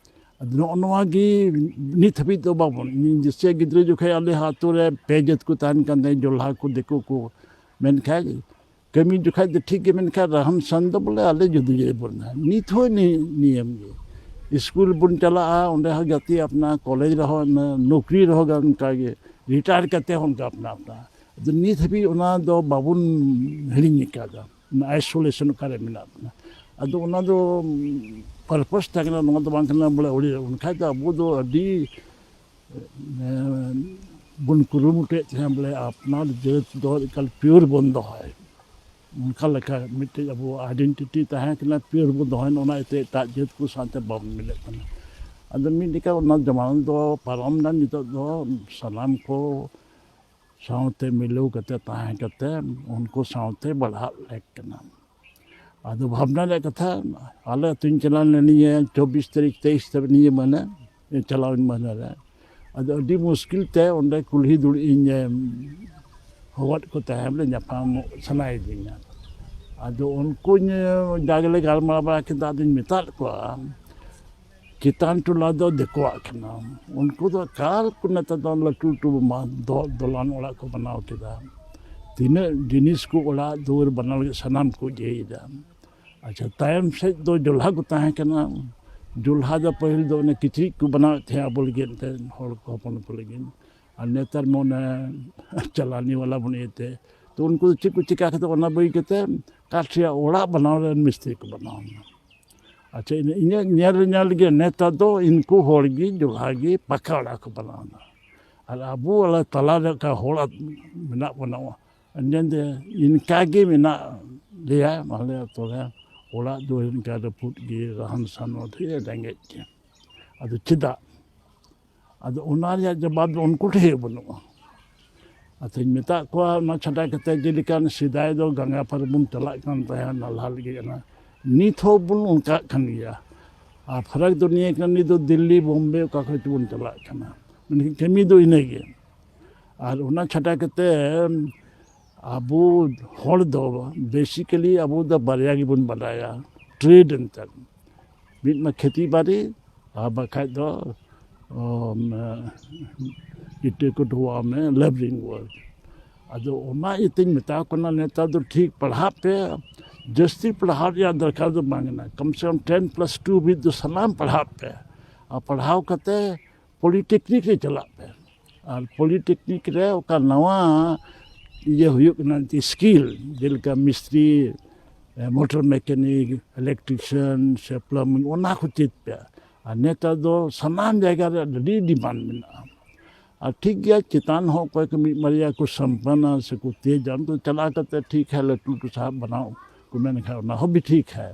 ᱟᱫᱚ ᱱᱚᱜᱼᱚ ᱱᱚᱣᱟ ᱜᱮ ᱱᱤᱛ ᱦᱟᱹᱵᱤᱡ ᱫᱚ ᱵᱟᱵᱚᱱ, ᱤᱧ ᱫᱤᱥᱟᱹᱭᱟ ᱜᱤᱫᱽᱨᱟᱹ ᱡᱚᱠᱷᱮᱡ ᱟᱞᱮ ᱟᱹᱛᱩ ᱨᱮ ᱯᱮ ᱡᱟᱹᱛ ᱠᱚ ᱛᱟᱦᱮᱱ ᱠᱟᱱ ᱛᱟᱦᱮᱸᱫ, ᱡᱚᱞᱦᱟ ᱠᱚ, ᱫᱤᱠᱩ ᱠᱚ, ᱢᱮᱱᱠᱷᱟᱡ ᱠᱟᱹᱢᱤ ᱡᱚᱠᱷᱟᱡ ᱫᱚ ᱴᱷᱤᱠ ᱜᱮ, ᱢᱮᱱᱠᱷᱟᱱ ᱨᱟᱦᱟᱱ ᱥᱟᱦᱟᱱ ᱫᱚ ᱵᱚᱞᱮ ᱟᱞᱮ ᱡᱩᱫᱟᱹ ᱡᱩᱫᱟᱹ ᱵᱚᱱ ᱛᱟᱦᱮᱱᱟ᱾ ᱱᱤᱛ ᱦᱚᱸ ᱱᱤ-, ᱱᱤᱭᱚᱢ ᱜᱮ᱾ ᱥᱠᱩᱞ ᱵᱚᱱ ᱪᱟᱞᱟᱜᱼᱟ, ᱚᱸᱰᱮ ᱦᱚᱸ ᱜᱟᱛᱮ ᱟᱯᱱᱟ, ᱠᱚᱞᱮᱡᱽ ᱨᱮᱦᱚᱸ ᱚᱱᱟ, ᱱᱚᱠᱨᱤ ᱨᱮᱦᱚᱸ ᱜᱟ-, ᱚᱱᱠᱟ ᱜᱮ᱾ ᱨᱤᱴᱟᱭᱟᱨ ᱠᱟᱛᱮ ᱦᱚᱸ ᱚᱱᱠᱟ ᱟᱯᱱᱟ ᱟᱯᱱᱟ᱾ ᱟᱫᱚ ᱱᱤᱛ ᱦᱟᱹᱵᱤᱡ ᱚᱱᱟ ᱫᱚ ᱵᱟᱵᱚᱱ ᱦᱤᱲᱤᱧ ᱟᱠᱟᱫᱟ, ᱚᱱᱟ ᱟᱭᱥᱳᱞᱮᱥᱚᱱ ᱚᱠᱟᱨᱮ ᱢᱮᱱᱟᱜ ᱵᱚᱱᱟ᱾ ᱟᱫᱚ ᱚᱱᱟ ᱫᱚ ᱯᱟᱨᱯᱚᱥ ᱛᱟᱦᱮᱸ ᱠᱟᱱᱟ, ᱱᱚᱣᱟ ᱫᱚ ᱵᱟᱝ ᱠᱟᱱᱟ ᱵᱚᱞᱮ ᱟᱹᱣᱲᱤ᱾ ᱚᱱᱠᱷᱟᱡ ᱫᱚ ᱟᱵᱚ ᱫᱚ ᱟᱹᱰᱤ ᱮᱸ, ᱵᱚᱱ ᱠᱩᱨᱩᱢᱩᱴᱩᱭᱮᱫ ᱛᱟᱦᱮᱸ ᱵᱚᱞᱮ ᱟᱯᱱᱟᱨ ᱡᱟᱹᱛ ᱫᱚ ᱮᱠᱟᱞ ᱯᱤᱭᱳᱨ ᱵᱚᱱ ᱫᱚᱦᱚᱭ᱾ ᱚᱱᱠᱟ ᱞᱮᱠᱟ ᱢᱤᱫᱴᱮᱡ ᱟᱵᱚ ᱟᱭᱰᱮᱱᱴᱤᱴᱤ ᱛᱟᱦᱮᱸ ᱠᱟᱱᱟ, ᱯᱤᱭᱳᱨ ᱵᱚᱱ ᱫᱚᱦᱚᱭ, ᱚᱱᱟ ᱤᱭᱟᱹᱛᱮ ᱮᱴᱟᱜ ᱡᱟᱹᱛ ᱠᱚ ᱥᱟᱶᱛᱮ ᱵᱟᱵᱚᱱ ᱢᱤᱞᱟᱹᱜ ᱠᱟᱱᱟ᱾ ᱟᱫᱚ ᱢᱤᱫ ᱞᱮᱠᱟ ᱚᱱᱟ ᱡᱟᱢᱟᱱᱟ ᱫᱚ ᱯᱟᱨᱚᱢ ᱮᱱᱟ, ᱱᱤᱛᱚᱜ ᱫᱚ ᱥᱟᱱᱟᱢ ᱠᱚ ᱥᱟᱶᱛᱮ ᱢᱤᱞᱟᱹᱣ ᱠᱟᱛᱮ ᱛᱟᱦᱮᱸ ᱠᱟᱛᱮ ᱩᱱᱠᱩ ᱥᱟᱶᱛᱮ ᱵᱟᱲᱦᱟᱜ ᱞᱮᱠ ᱠᱟᱱᱟ᱾ ᱟᱫᱚ ᱵᱷᱟᱵᱽᱱᱟ ᱨᱮᱭᱟᱜ ᱠᱟᱛᱷᱟ, ᱟᱞᱮ ᱟᱹᱛᱩᱧ ᱪᱟᱞᱟᱣ ᱞᱮᱱᱟ ᱱᱤᱭᱟᱹ ᱪᱚᱵᱵᱤᱥ ᱛᱟᱹᱨᱤᱠᱷ, ᱛᱮᱭᱤᱥ ᱛᱟᱹᱨᱤᱠᱷ ᱱᱤᱭᱟᱹ ᱢᱟᱹᱦᱱᱟᱹ, ᱪᱟᱞᱟᱣᱮᱱ ᱢᱟᱹᱦᱱᱟᱹ ᱨᱮ᱾ ᱟᱫᱚ ᱟᱹᱰᱤ ᱢᱩᱥᱠᱤᱞ ᱛᱮ ᱚᱸᱰᱮ ᱠᱩᱞᱦᱤ ᱫᱩᱲᱩᱵ ᱤᱧ, ᱮᱢ, ᱦᱚᱦᱚᱣᱟᱫ ᱠᱚ ᱛᱟᱦᱮᱸ ᱵᱚᱞᱮ ᱧᱟᱯᱟᱢᱚᱜ ᱥᱟᱱᱟᱭᱮᱫᱤᱧᱟ᱾ ᱟᱫᱚ ᱩᱱᱠᱩᱧ, ᱡᱟᱜᱮᱞᱮ ᱜᱟᱞᱢᱟᱨᱟᱣ ᱵᱟᱲᱟ ᱠᱮᱫᱟ, ᱟᱫᱚᱧ ᱢᱮᱛᱟᱫ ᱠᱚᱣᱟ, ᱪᱮᱛᱟᱱ ᱴᱚᱞᱟ ᱫᱚ ᱫᱤᱠᱩᱣᱟᱜ ᱠᱟᱱᱟ᱾ ᱩᱱᱠᱩ ᱫᱚ ᱮᱠᱟᱞ ᱠᱚ ᱱᱮᱛᱟᱨ ᱫᱚ ᱞᱟᱹᱴᱩ ᱞᱟᱹᱴᱩ ᱢᱟ-, ᱫᱚ-, ᱫᱚᱞᱟᱱ ᱚᱲᱟᱜ ᱠᱚ ᱵᱮᱱᱟᱣ ᱠᱮᱫᱟ᱾ ᱛᱤᱱᱟᱹᱜ ᱡᱤᱱᱤᱥ ᱠᱚ ᱚᱲᱟᱜ ᱫᱩᱣᱟᱹᱨ ᱵᱮᱱᱟᱣ ᱞᱟᱹᱜᱤᱫ ᱥᱟᱱᱟᱢ ᱠᱚ ᱤᱭᱟᱹᱭᱮᱫᱟ᱾ ᱟᱪᱪᱷᱟ, ᱛᱟᱭᱚᱢ ᱥᱮᱫ ᱫᱚ ᱡᱚᱞᱦᱟ ᱠᱚ ᱛᱟᱦᱮᱸ ᱠᱟᱱᱟ᱾ ᱡᱚᱞᱦᱟ ᱫᱚ ᱯᱟᱹᱦᱤᱞ ᱫᱚ ᱚᱱᱮ ᱠᱤᱪᱨᱤᱡ ᱠᱚ ᱵᱮᱱᱟᱣᱮᱫ ᱛᱟᱦᱮᱸᱫ ᱟᱵᱚ ᱞᱟᱹᱜᱤᱫ ᱛᱮ, ᱦᱚᱲ ᱠᱚ, ᱦᱚᱯᱚᱱ ᱠᱚ ᱞᱟᱹᱜᱤᱫ᱾ ᱟᱨ ᱱᱮᱛᱟᱨ ᱢᱟ ᱚᱱᱮ ᱪᱟᱞᱟᱱᱤ ᱣᱟᱞᱟ ᱵᱚᱱ ᱤᱭᱟᱹᱛᱮ᱾ ᱛᱚ ᱩᱱᱠᱩ ᱫᱚ ᱪᱮᱫ ᱠᱚ ᱪᱤᱠᱟ ᱠᱟᱛᱮ ᱚᱱᱟ ᱵᱟᱹᱜᱤ ᱠᱟᱛᱮ ᱠᱟᱴ ᱨᱮᱭᱟᱜ ᱚᱲᱟᱜ ᱵᱮᱱᱟᱣ ᱨᱮᱱ ᱢᱤᱥᱛᱨᱤ ᱠᱚ ᱵᱮᱱᱟᱣ ᱮᱱᱟ᱾ ᱟᱪᱪᱷᱟ, ᱤᱧᱟᱹᱜ ᱧᱮᱞ ᱧᱮᱞ ᱜᱮ ᱱᱮᱛᱟᱨ ᱫᱚ ᱤᱱᱠᱩ ᱦᱚᱲ ᱜᱮ ᱡᱚᱞᱦᱟ ᱜᱮ ᱯᱟᱠᱟ ᱚᱲᱟᱜ ᱠᱚ ᱵᱮᱱᱟᱣ ᱮᱫᱟ᱾ ᱟᱨ ᱟᱵᱚ ᱟᱞᱮ ᱛᱟᱞᱟ ᱨᱮ ᱚᱠᱟ ᱦᱚᱲ ᱢᱮᱱᱟᱜ ᱵᱚᱱᱟ, ᱧᱮᱞ ᱫᱮ ᱤᱱᱠᱟ ᱜᱮ ᱢᱮᱱᱟᱜ ᱞᱮᱭᱟ ᱟᱞᱮ ᱟᱛᱳ ᱨᱮ᱾ ᱚᱲᱟᱜ ᱫᱩᱣᱟᱹᱨ ᱤᱱᱠᱟ ᱨᱟᱹᱯᱩᱫ ᱜᱮ, ᱨᱟᱦᱟᱱ ᱥᱟᱦᱟᱱ ᱟᱹᱰᱤ ᱨᱮᱸᱜᱮᱡ ᱜᱮ᱾ ᱟᱫᱚ ᱪᱮᱫᱟᱜ? ᱟᱫᱚ ᱚᱱᱟ ᱨᱮᱭᱟᱜ ᱡᱚᱵᱟᱵ ᱫᱚ ᱩᱱᱠᱩ ᱴᱷᱮᱱ ᱵᱟᱹᱱᱩᱜᱼᱟ᱾ ᱟᱫᱚᱧ ᱢᱮᱛᱟᱫ ᱠᱚᱣᱟ, ᱚᱱᱟ ᱪᱷᱟᱰᱟ ᱠᱟᱛᱮ ᱡᱮᱞᱮᱠᱟ ᱥᱮᱫᱟᱭ ᱫᱚ ᱜᱟᱸᱜᱟ ᱯᱟᱨ ᱵᱚᱱ ᱪᱟᱞᱟᱜ ᱠᱟᱱ ᱛᱟᱦᱮᱸ, ᱱᱟᱞᱦᱟ ᱞᱟᱹᱜᱤᱫ ᱚᱱᱟ, ᱱᱤᱛ ᱦᱚᱸ ᱵᱚᱱ ᱚᱱᱠᱟᱜ ᱠᱟᱱ ᱜᱮᱭᱟ᱾ ᱟᱨ ᱯᱷᱟᱨᱟᱠ ᱫᱚ ᱱᱤᱭᱟᱹ ᱠᱟᱱᱟ, ᱱᱤᱛ ᱫᱚ ᱫᱤᱞᱞᱤ, ᱵᱳᱢᱵᱮ, ᱚᱠᱟ ᱠᱷᱚᱱ ᱪᱚᱵᱚᱱ ᱪᱟᱞᱟᱜ ᱠᱟᱱᱟ᱾ ᱢᱮᱱᱠᱷᱟᱱ ᱠᱟᱹᱢᱤ ᱫᱚ ᱤᱱᱟᱹᱜᱮ᱾ ᱟᱨ ᱚᱱᱟ ᱪᱷᱟᱰᱟ ᱠᱟᱛᱮ ᱟᱵᱚ ᱦᱚᱲ ᱫᱚ basically ᱟᱵᱚ ᱫᱚ ᱵᱟᱨᱭᱟ ᱜᱮᱵᱚᱱ ᱵᱟᱰᱟᱭᱟ, ᱴᱨᱮᱰ ᱮᱱᱛᱮᱫ᱾ ᱢᱤᱫ ᱢᱟ ᱠᱷᱮᱛᱤ ᱵᱟᱲᱤ, ᱟᱨ ᱵᱟᱠᱷᱟᱡ ᱫᱚ, ᱚ, ᱢᱮ, ᱤᱴᱟᱹ ᱠᱚ ᱰᱷᱚᱣᱟ ᱢᱮ, ᱞᱮᱵᱨᱤᱝ ᱣᱟᱨᱠ᱾ ᱟᱫᱚ ᱚᱱᱟ ᱤᱭᱟᱹᱛᱮᱧ ᱢᱮᱛᱟ ᱠᱚ ᱠᱟᱱᱟ, ᱱᱮᱛᱟᱨ ᱫᱚ ᱴᱷᱤᱠ ᱯᱟᱲᱦᱟᱜ ᱯᱮ, ᱡᱟᱹᱥᱛᱤ ᱯᱟᱲᱦᱟᱣ ᱨᱮᱭᱟᱜ ᱫᱚᱨᱠᱟᱨ ᱫᱚ ᱵᱟᱝ ᱠᱟᱱᱟ᱾ ᱠᱚᱢ ᱥᱮ ᱠᱚᱢ ten plus two ᱦᱟᱹᱵᱤᱡ ᱫᱚ ᱥᱟᱱᱟᱢ ᱯᱟᱲᱦᱟᱜ ᱯᱮ, ᱟᱨ ᱯᱟᱲᱦᱟᱣ ᱠᱟᱛᱮ ᱯᱚᱞᱤᱴᱮᱠᱱᱤᱠ ᱨᱮ ᱪᱟᱞᱟᱜ ᱯᱮ᱾ ᱟᱨ ᱯᱚᱞᱤᱴᱮᱠᱱᱤᱠ ᱨᱮ ᱚᱠᱟ ᱱᱟᱣᱟ ᱤᱭᱟᱹ ᱦᱩᱭᱩᱜ ᱠᱟᱱᱟ, ᱥᱠᱤᱞ, ᱡᱮᱞᱮᱠᱟ ᱢᱤᱥᱛᱨᱤ, ᱢᱚᱴᱚᱨ ᱢᱮᱠᱟᱱᱤᱠ, ᱤᱞᱮᱠᱴᱨᱤᱥᱤᱭᱟᱱ ᱥᱮ ᱯᱞᱟᱢᱵᱤᱝ, ᱚᱱᱟ ᱠᱚ ᱪᱮᱫ ᱯᱮ᱾ ᱟᱨ ᱱᱮᱛᱟᱨ ᱫᱚ ᱥᱟᱱᱟᱢ ᱡᱟᱭᱜᱟ ᱨᱮ ᱟᱹᱰᱤ ᱰᱤᱢᱟᱱᱰ ᱢᱮᱱᱟᱜᱼᱟ᱾ ᱟᱨ ᱴᱷᱤᱠ ᱜᱮᱭᱟ, ᱪᱮᱛᱟᱱ ᱦᱚᱸ ᱚᱠᱚᱭ ᱠᱚ ᱢᱤᱫ ᱵᱟᱨᱭᱟ ᱠᱚ ᱥᱟᱢᱯᱟᱱᱟ ᱥᱮᱠᱚ ᱛᱮᱡᱟ, ᱩᱱᱠᱩ ᱪᱟᱞᱟᱣ ᱠᱟᱛᱮ ᱴᱷᱤᱠ ᱦᱮ, ᱞᱟᱹᱴᱩ ᱞᱟᱹᱴᱩ ᱥᱟᱦᱟᱵ ᱵᱮᱱᱟᱣ ᱠᱚ ᱢᱮᱱᱠᱷᱟᱱ ᱚᱱᱟ ᱦᱚᱸ ᱵᱤ ᱴᱷᱤᱠ ᱦᱮ,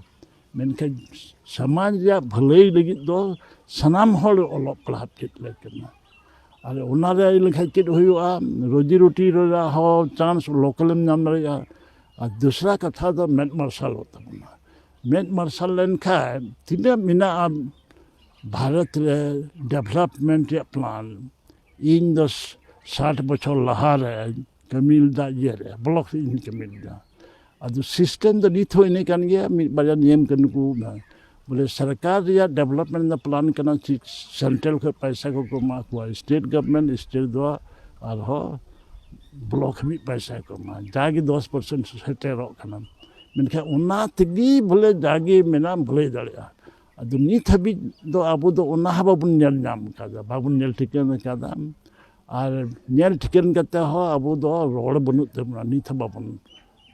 ᱢᱮᱱᱠᱷᱟᱱ ᱥᱚᱢᱟᱡᱽ ᱨᱮᱭᱟᱜ ᱵᱷᱟᱹᱞᱟᱹᱭ ᱞᱟᱹᱜᱤᱫ ᱫᱚ ᱥᱟᱱᱟᱢ ᱦᱚᱲ ᱚᱞᱚᱜ ᱯᱟᱲᱦᱟᱜ ᱪᱮᱫ ᱞᱟᱹᱠ ᱠᱟᱱᱟ᱾ ᱟᱨ ᱚᱱᱟ ᱨᱮ ᱞᱮᱠᱷᱟᱱ ᱪᱮᱫ ᱦᱩᱭᱩᱜᱼᱟ, ᱨᱩᱡᱤ ᱨᱩᱴᱤ ᱨᱮᱭᱟᱜ ᱦᱚᱸ ᱪᱟᱱᱥ ᱞᱳᱠᱟᱞᱮᱢ ᱧᱟᱢ ᱫᱟᱲᱮᱭᱟᱜᱼᱟ᱾ ᱟᱨ ᱫᱚᱥᱨᱟ ᱠᱟᱛᱷᱟ ᱫᱚ ᱢᱮᱫ ᱢᱟᱨᱥᱟᱞᱚᱜ ᱛᱟᱵᱚᱱᱟ᱾ ᱢᱮᱫ ᱢᱟᱨᱥᱟᱞ ᱞᱮᱱᱠᱷᱟᱱ ᱛᱤᱱᱟᱹᱜ ᱢᱮᱱᱟᱜᱼᱟ ᱵᱷᱟᱨᱚᱛ ᱨᱮ ᱰᱮᱵᱷᱞᱚᱯᱢᱮᱱᱴ ᱨᱮᱭᱟᱜ ᱯᱞᱟᱱ, ᱤᱧ ᱫᱚ ᱥᱟᱴ ᱵᱚᱪᱷᱚᱨ ᱞᱟᱦᱟ ᱨᱮ ᱠᱟᱹᱢᱤ ᱞᱮᱫᱟ ᱤᱭᱟᱹ ᱨᱮ, ᱵᱞᱚᱠ ᱨᱮ ᱤᱧ ᱠᱟᱹᱢᱤ ᱞᱮᱫᱟ᱾ ᱟᱫᱚ ᱥᱤᱥᱴᱮᱢ ᱫᱚ ᱱᱤᱛ ᱦᱚᱸ ᱤᱱᱟᱹ ᱠᱟᱱ ᱜᱮᱭᱟ, ᱢᱤᱫ ᱵᱟᱨᱭᱟ ᱱᱤᱭᱚᱢ ᱠᱟᱹᱱᱩᱱ ᱠᱚ ᱢᱮᱱᱟᱜᱼᱟ᱾ ᱵᱚᱞᱮ ᱥᱚᱨᱠᱟᱨ ᱨᱮᱭᱟᱜ ᱰᱮᱵᱷᱞᱚᱯᱢᱮᱱᱴ ᱨᱮᱱᱟᱜ ᱯᱞᱟᱱ ᱠᱟᱱᱟ, ᱪᱮᱫ ᱥᱮᱱᱴᱨᱟᱞ ᱠᱷᱚᱱ ᱯᱚᱭᱥᱟ ᱠᱚ ᱮᱢᱟ ᱠᱚᱣᱟ, ᱥᱴᱮᱴ ᱜᱚᱵᱷᱚᱨᱱᱢᱮᱱᱴ ᱥᱴᱮᱴ ᱫᱚ ᱟᱨᱦᱚᱸ ᱵᱞᱚᱠ ᱦᱟᱹᱵᱤᱡ ᱯᱚᱭᱥᱟ ᱠᱚ ᱮᱢᱟ, ᱡᱟᱜᱮ ᱫᱚᱥ ᱯᱟᱨᱥᱮᱱᱴ ᱥᱮᱴᱮᱨᱚᱜ ᱠᱟᱱᱟ᱾ ᱢᱮᱱᱠᱷᱟᱱ ᱚᱱᱟ ᱛᱮᱜᱮ ᱵᱚᱞᱮ ᱡᱟᱜᱮ ᱢᱮᱱᱟᱜ ᱵᱷᱟᱹᱞᱟᱹᱭ ᱫᱟᱲᱮᱭᱟᱜᱼᱟ᱾ ᱟᱫᱚ ᱱᱤᱛ ᱦᱟᱹᱵᱤᱡ ᱫᱚ ᱟᱵᱚ ᱫᱚ ᱚᱱᱟ ᱦᱚᱸ ᱵᱟᱵᱚᱱ ᱧᱮᱞ ᱧᱟᱢ ᱠᱟᱫᱟ, ᱵᱟᱵᱚᱱ ᱧᱮᱞ ᱴᱷᱤᱠᱟᱹᱱ ᱠᱟᱫᱟ᱾ ᱟᱨ ᱧᱮᱞ ᱴᱷᱤᱠᱟᱹᱱ ᱠᱟᱛᱮ ᱦᱚᱸ ᱟᱵᱚ ᱫᱚ ᱨᱚᱲ ᱵᱟᱹᱱᱩᱜ ᱛᱟᱵᱚᱱᱟ, ᱱᱤᱛ ᱦᱚᱸ ᱵᱟᱵᱚᱱ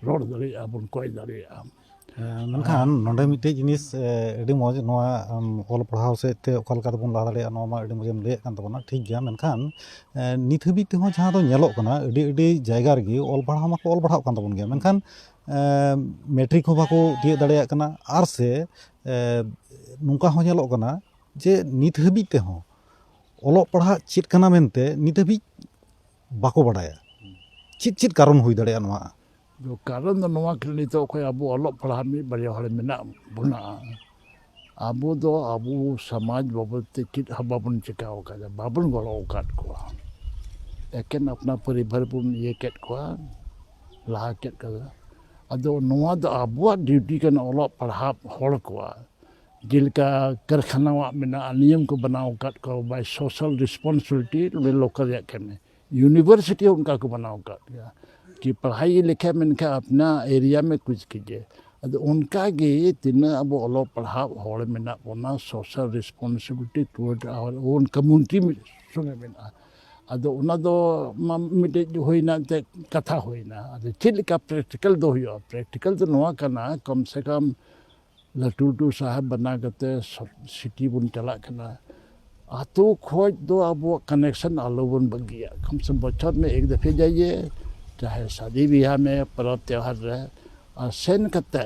ᱨᱚᱲ ᱫᱟᱲᱮᱭᱟᱜᱼᱟ, ᱵᱚᱱ ᱠᱚᱭ ᱫᱟᱲᱮᱭᱟᱜᱼᱟ᱾ ᱦᱮᱸ, ᱢᱮᱱᱠᱷᱟᱱ ᱱᱚᱰᱮ ᱢᱤᱫᱴᱮᱡ ᱡᱤᱱᱤᱥ, ᱮ, ᱟᱹᱰᱤ ᱢᱚᱡᱽ, ᱱᱚᱣᱟ, ᱟᱢ, ᱚᱞ ᱯᱟᱲᱦᱟᱣ ᱥᱮᱫ ᱛᱮ ᱚᱠᱟ ᱞᱮᱠᱟ ᱛᱮᱵᱚᱱ ᱞᱟᱦᱟ ᱫᱟᱲᱮᱭᱟᱜᱼᱟ, ᱱᱚᱣᱟ ᱢᱟ ᱟᱹᱰᱤ ᱢᱚᱡᱮᱢ ᱞᱟᱹᱭᱮᱫ ᱠᱟᱱ ᱛᱟᱵᱚᱱᱟ, ᱴᱷᱤᱠ ᱜᱮᱭᱟ᱾ ᱢᱮᱱᱠᱷᱟᱱ, ᱮ, ᱱᱤᱛ ᱦᱟᱹᱵᱤᱡ ᱛᱮᱦᱚᱸ ᱡᱟᱦᱟᱸ ᱫᱚ ᱧᱮᱞᱚᱜ ᱠᱟᱱᱟ, ᱟᱹᱰᱤ ᱟᱹᱰᱤ ᱡᱟᱭᱜᱟ ᱨᱮᱜᱮ ᱚᱞ ᱯᱟᱲᱦᱟᱣ ᱢᱟᱠᱚ ᱚᱞ ᱯᱟᱲᱦᱟᱜ ᱠᱟᱱ ᱛᱟᱵᱚᱱ ᱜᱮᱭᱟ, ᱢᱮᱱᱠᱷᱟᱱ, ᱮ, ᱢᱮᱴᱨᱤᱠ ᱦᱚᱸ ᱵᱟᱠᱚ ᱛᱤᱭᱳᱜ ᱫᱟᱲᱮᱭᱟᱜ ᱠᱟᱱᱟ, ᱟᱨ ᱥᱮ, ᱮ, ᱱᱚᱝᱠᱟ ᱦᱚᱸ ᱧᱮᱞᱚᱜ ᱠᱟᱱᱟ ᱡᱮ ᱱᱤᱛ ᱦᱟᱹᱵᱤᱡ ᱛᱮᱦᱚᱸ ᱚᱞᱚᱜ ᱯᱟᱲᱦᱟᱜ ᱪᱮᱫ ᱠᱟᱱᱟ ᱢᱮᱱᱛᱮ ᱱᱤᱛ ᱦᱟᱹᱵᱤᱡ ᱵᱟᱠᱚ ᱵᱟᱰᱟᱭᱟ᱾ ᱪᱮᱫ ᱪᱮᱫ ᱠᱟᱨᱚᱱ ᱦᱩᱭ ᱫᱟᱲᱮᱭᱟᱜᱼᱟ ᱱᱚᱣᱟ? ᱟᱫᱚ ᱠᱟᱨᱚᱱ ᱫᱚ ᱱᱚᱣᱟ ᱠᱟᱱᱟ, ᱱᱤᱛᱚᱜ ᱚᱠᱚᱭ ᱟᱵᱚ ᱚᱞᱚᱜ ᱯᱟᱲᱦᱟᱜ ᱢᱤᱫ ᱵᱟᱨᱭᱟ ᱦᱚᱲ ᱢᱮᱱᱟᱜ ᱵᱚᱱᱟ, ᱟᱵᱚ ᱫᱚ ᱟᱵᱚ ᱥᱚᱢᱟᱡᱽ ᱵᱟᱵᱚᱫ ᱛᱮ ᱪᱮᱫ ᱦᱚᱸ ᱵᱟᱵᱚᱱ ᱪᱤᱠᱟᱹ ᱟᱠᱟᱫᱟ, ᱵᱟᱵᱚᱱ ᱜᱚᱲᱚ ᱟᱠᱟᱫ ᱠᱚᱣᱟ᱾ ᱮᱠᱮᱱ ᱟᱯᱱᱟᱨ ᱯᱚᱨᱤᱵᱟᱨ ᱵᱚᱱ ᱤᱭᱟᱹ ᱠᱮᱫ ᱠᱚᱣᱟ, ᱞᱟᱦᱟ ᱠᱮᱫ ᱠᱚᱣᱟ᱾ ᱟᱫᱚ ᱱᱚᱣᱟ ᱫᱚ ᱟᱵᱚᱣᱟᱜ ᱰᱤᱭᱩᱴᱤ ᱠᱟᱱᱟ, ᱚᱞᱚᱜ ᱯᱟᱲᱦᱟᱜ ᱦᱚᱲ ᱠᱚᱣᱟᱜ᱾ ᱡᱮᱞᱮᱠᱟ ᱠᱟᱨᱠᱷᱟᱱᱟᱣᱟᱜ ᱢᱮᱱᱟᱜᱼᱟ, ᱱᱤᱭᱚᱢ ᱠᱚ ᱵᱮᱱᱟᱣ ᱟᱠᱟᱫ ᱠᱚᱣᱟ, by social responsibility ᱞᱳᱠᱟᱞ ᱨᱮᱭᱟᱜ ᱠᱟᱹᱢᱤ᱾ ᱤᱭᱩᱱᱤᱵᱷᱟᱨᱥᱤᱴᱤ ᱦᱚᱸ ᱚᱱᱠᱟ ᱠᱚ ᱵᱮᱱᱟᱣ ᱟᱠᱟᱫ ᱜᱮᱭᱟ ᱠᱤ ᱯᱟᱲᱦᱟᱭ ᱞᱮᱠᱷᱟᱱ, ᱢᱮᱱᱠᱷᱟᱱ ᱟᱯᱱᱟ ᱮᱨᱤᱭᱟ ᱢᱮ ᱠᱩᱪ ᱠᱤᱡᱮ᱾ ᱟᱫᱚ ᱚᱱᱠᱟ ᱜᱮ ᱛᱤᱱᱟᱹᱜ ᱟᱵᱚ ᱚᱞᱚᱜ ᱯᱟᱲᱦᱟᱜ ᱦᱚᱲ ᱢᱮᱱᱟᱜ ᱵᱚᱱᱟ, social responsibility toward our own community ᱥᱚᱸᱜᱮ ᱢᱮᱱᱟᱜᱼᱟ᱾ ᱟᱫᱚ ᱚᱱᱟ ᱫᱚ ᱢᱟ ᱢᱤᱫᱴᱮᱡ ᱦᱩᱭᱱᱟ, ᱮᱱᱛᱮᱫ ᱠᱟᱛᱷᱟ ᱦᱩᱭᱱᱟ᱾ ᱟᱫᱚ ᱪᱮᱫ ᱞᱮᱠᱟ ᱯᱨᱮᱠᱴᱤᱠᱟᱞ ᱫᱚ ᱦᱩᱭᱩᱜᱼᱟ? ᱯᱨᱮᱠᱴᱤᱠᱟᱞ ᱫᱚ ᱱᱚᱣᱟ ᱠᱟᱱᱟ, ᱠᱚᱢ ᱥᱮ ᱠᱚᱢ ᱞᱟᱹᱴᱩ ᱞᱟᱹᱴᱩ ᱥᱟᱦᱮᱵᱽ ᱵᱮᱱᱟᱣ ᱠᱟᱛᱮ ᱥᱚ-, ᱥᱤᱴᱤ ᱵᱚᱱ ᱪᱟᱞᱟᱜ ᱠᱟᱱᱟ᱾ ᱟᱛᱳ ᱠᱷᱚᱡ ᱫᱚ ᱟᱵᱚᱣᱟᱜ ᱠᱟᱱᱮᱠᱥᱚᱱ ᱟᱞᱚ ᱵᱚᱱ ᱵᱟᱹᱜᱤᱭᱟ᱾ ᱠᱚᱢ ᱥᱮ ᱵᱚᱪᱷᱚᱨ ᱢᱮ ᱮᱠ ᱫᱟᱯᱷᱮ ᱡᱟᱭᱮ, ᱪᱟᱦᱮ ᱥᱟᱫᱤ ᱵᱤᱦᱟ ᱢᱮ, ᱯᱚᱨᱚᱵᱽ ᱛᱮᱣᱦᱟᱨ ᱨᱮ, ᱟᱨ ᱥᱮᱱ ᱠᱟᱛᱮ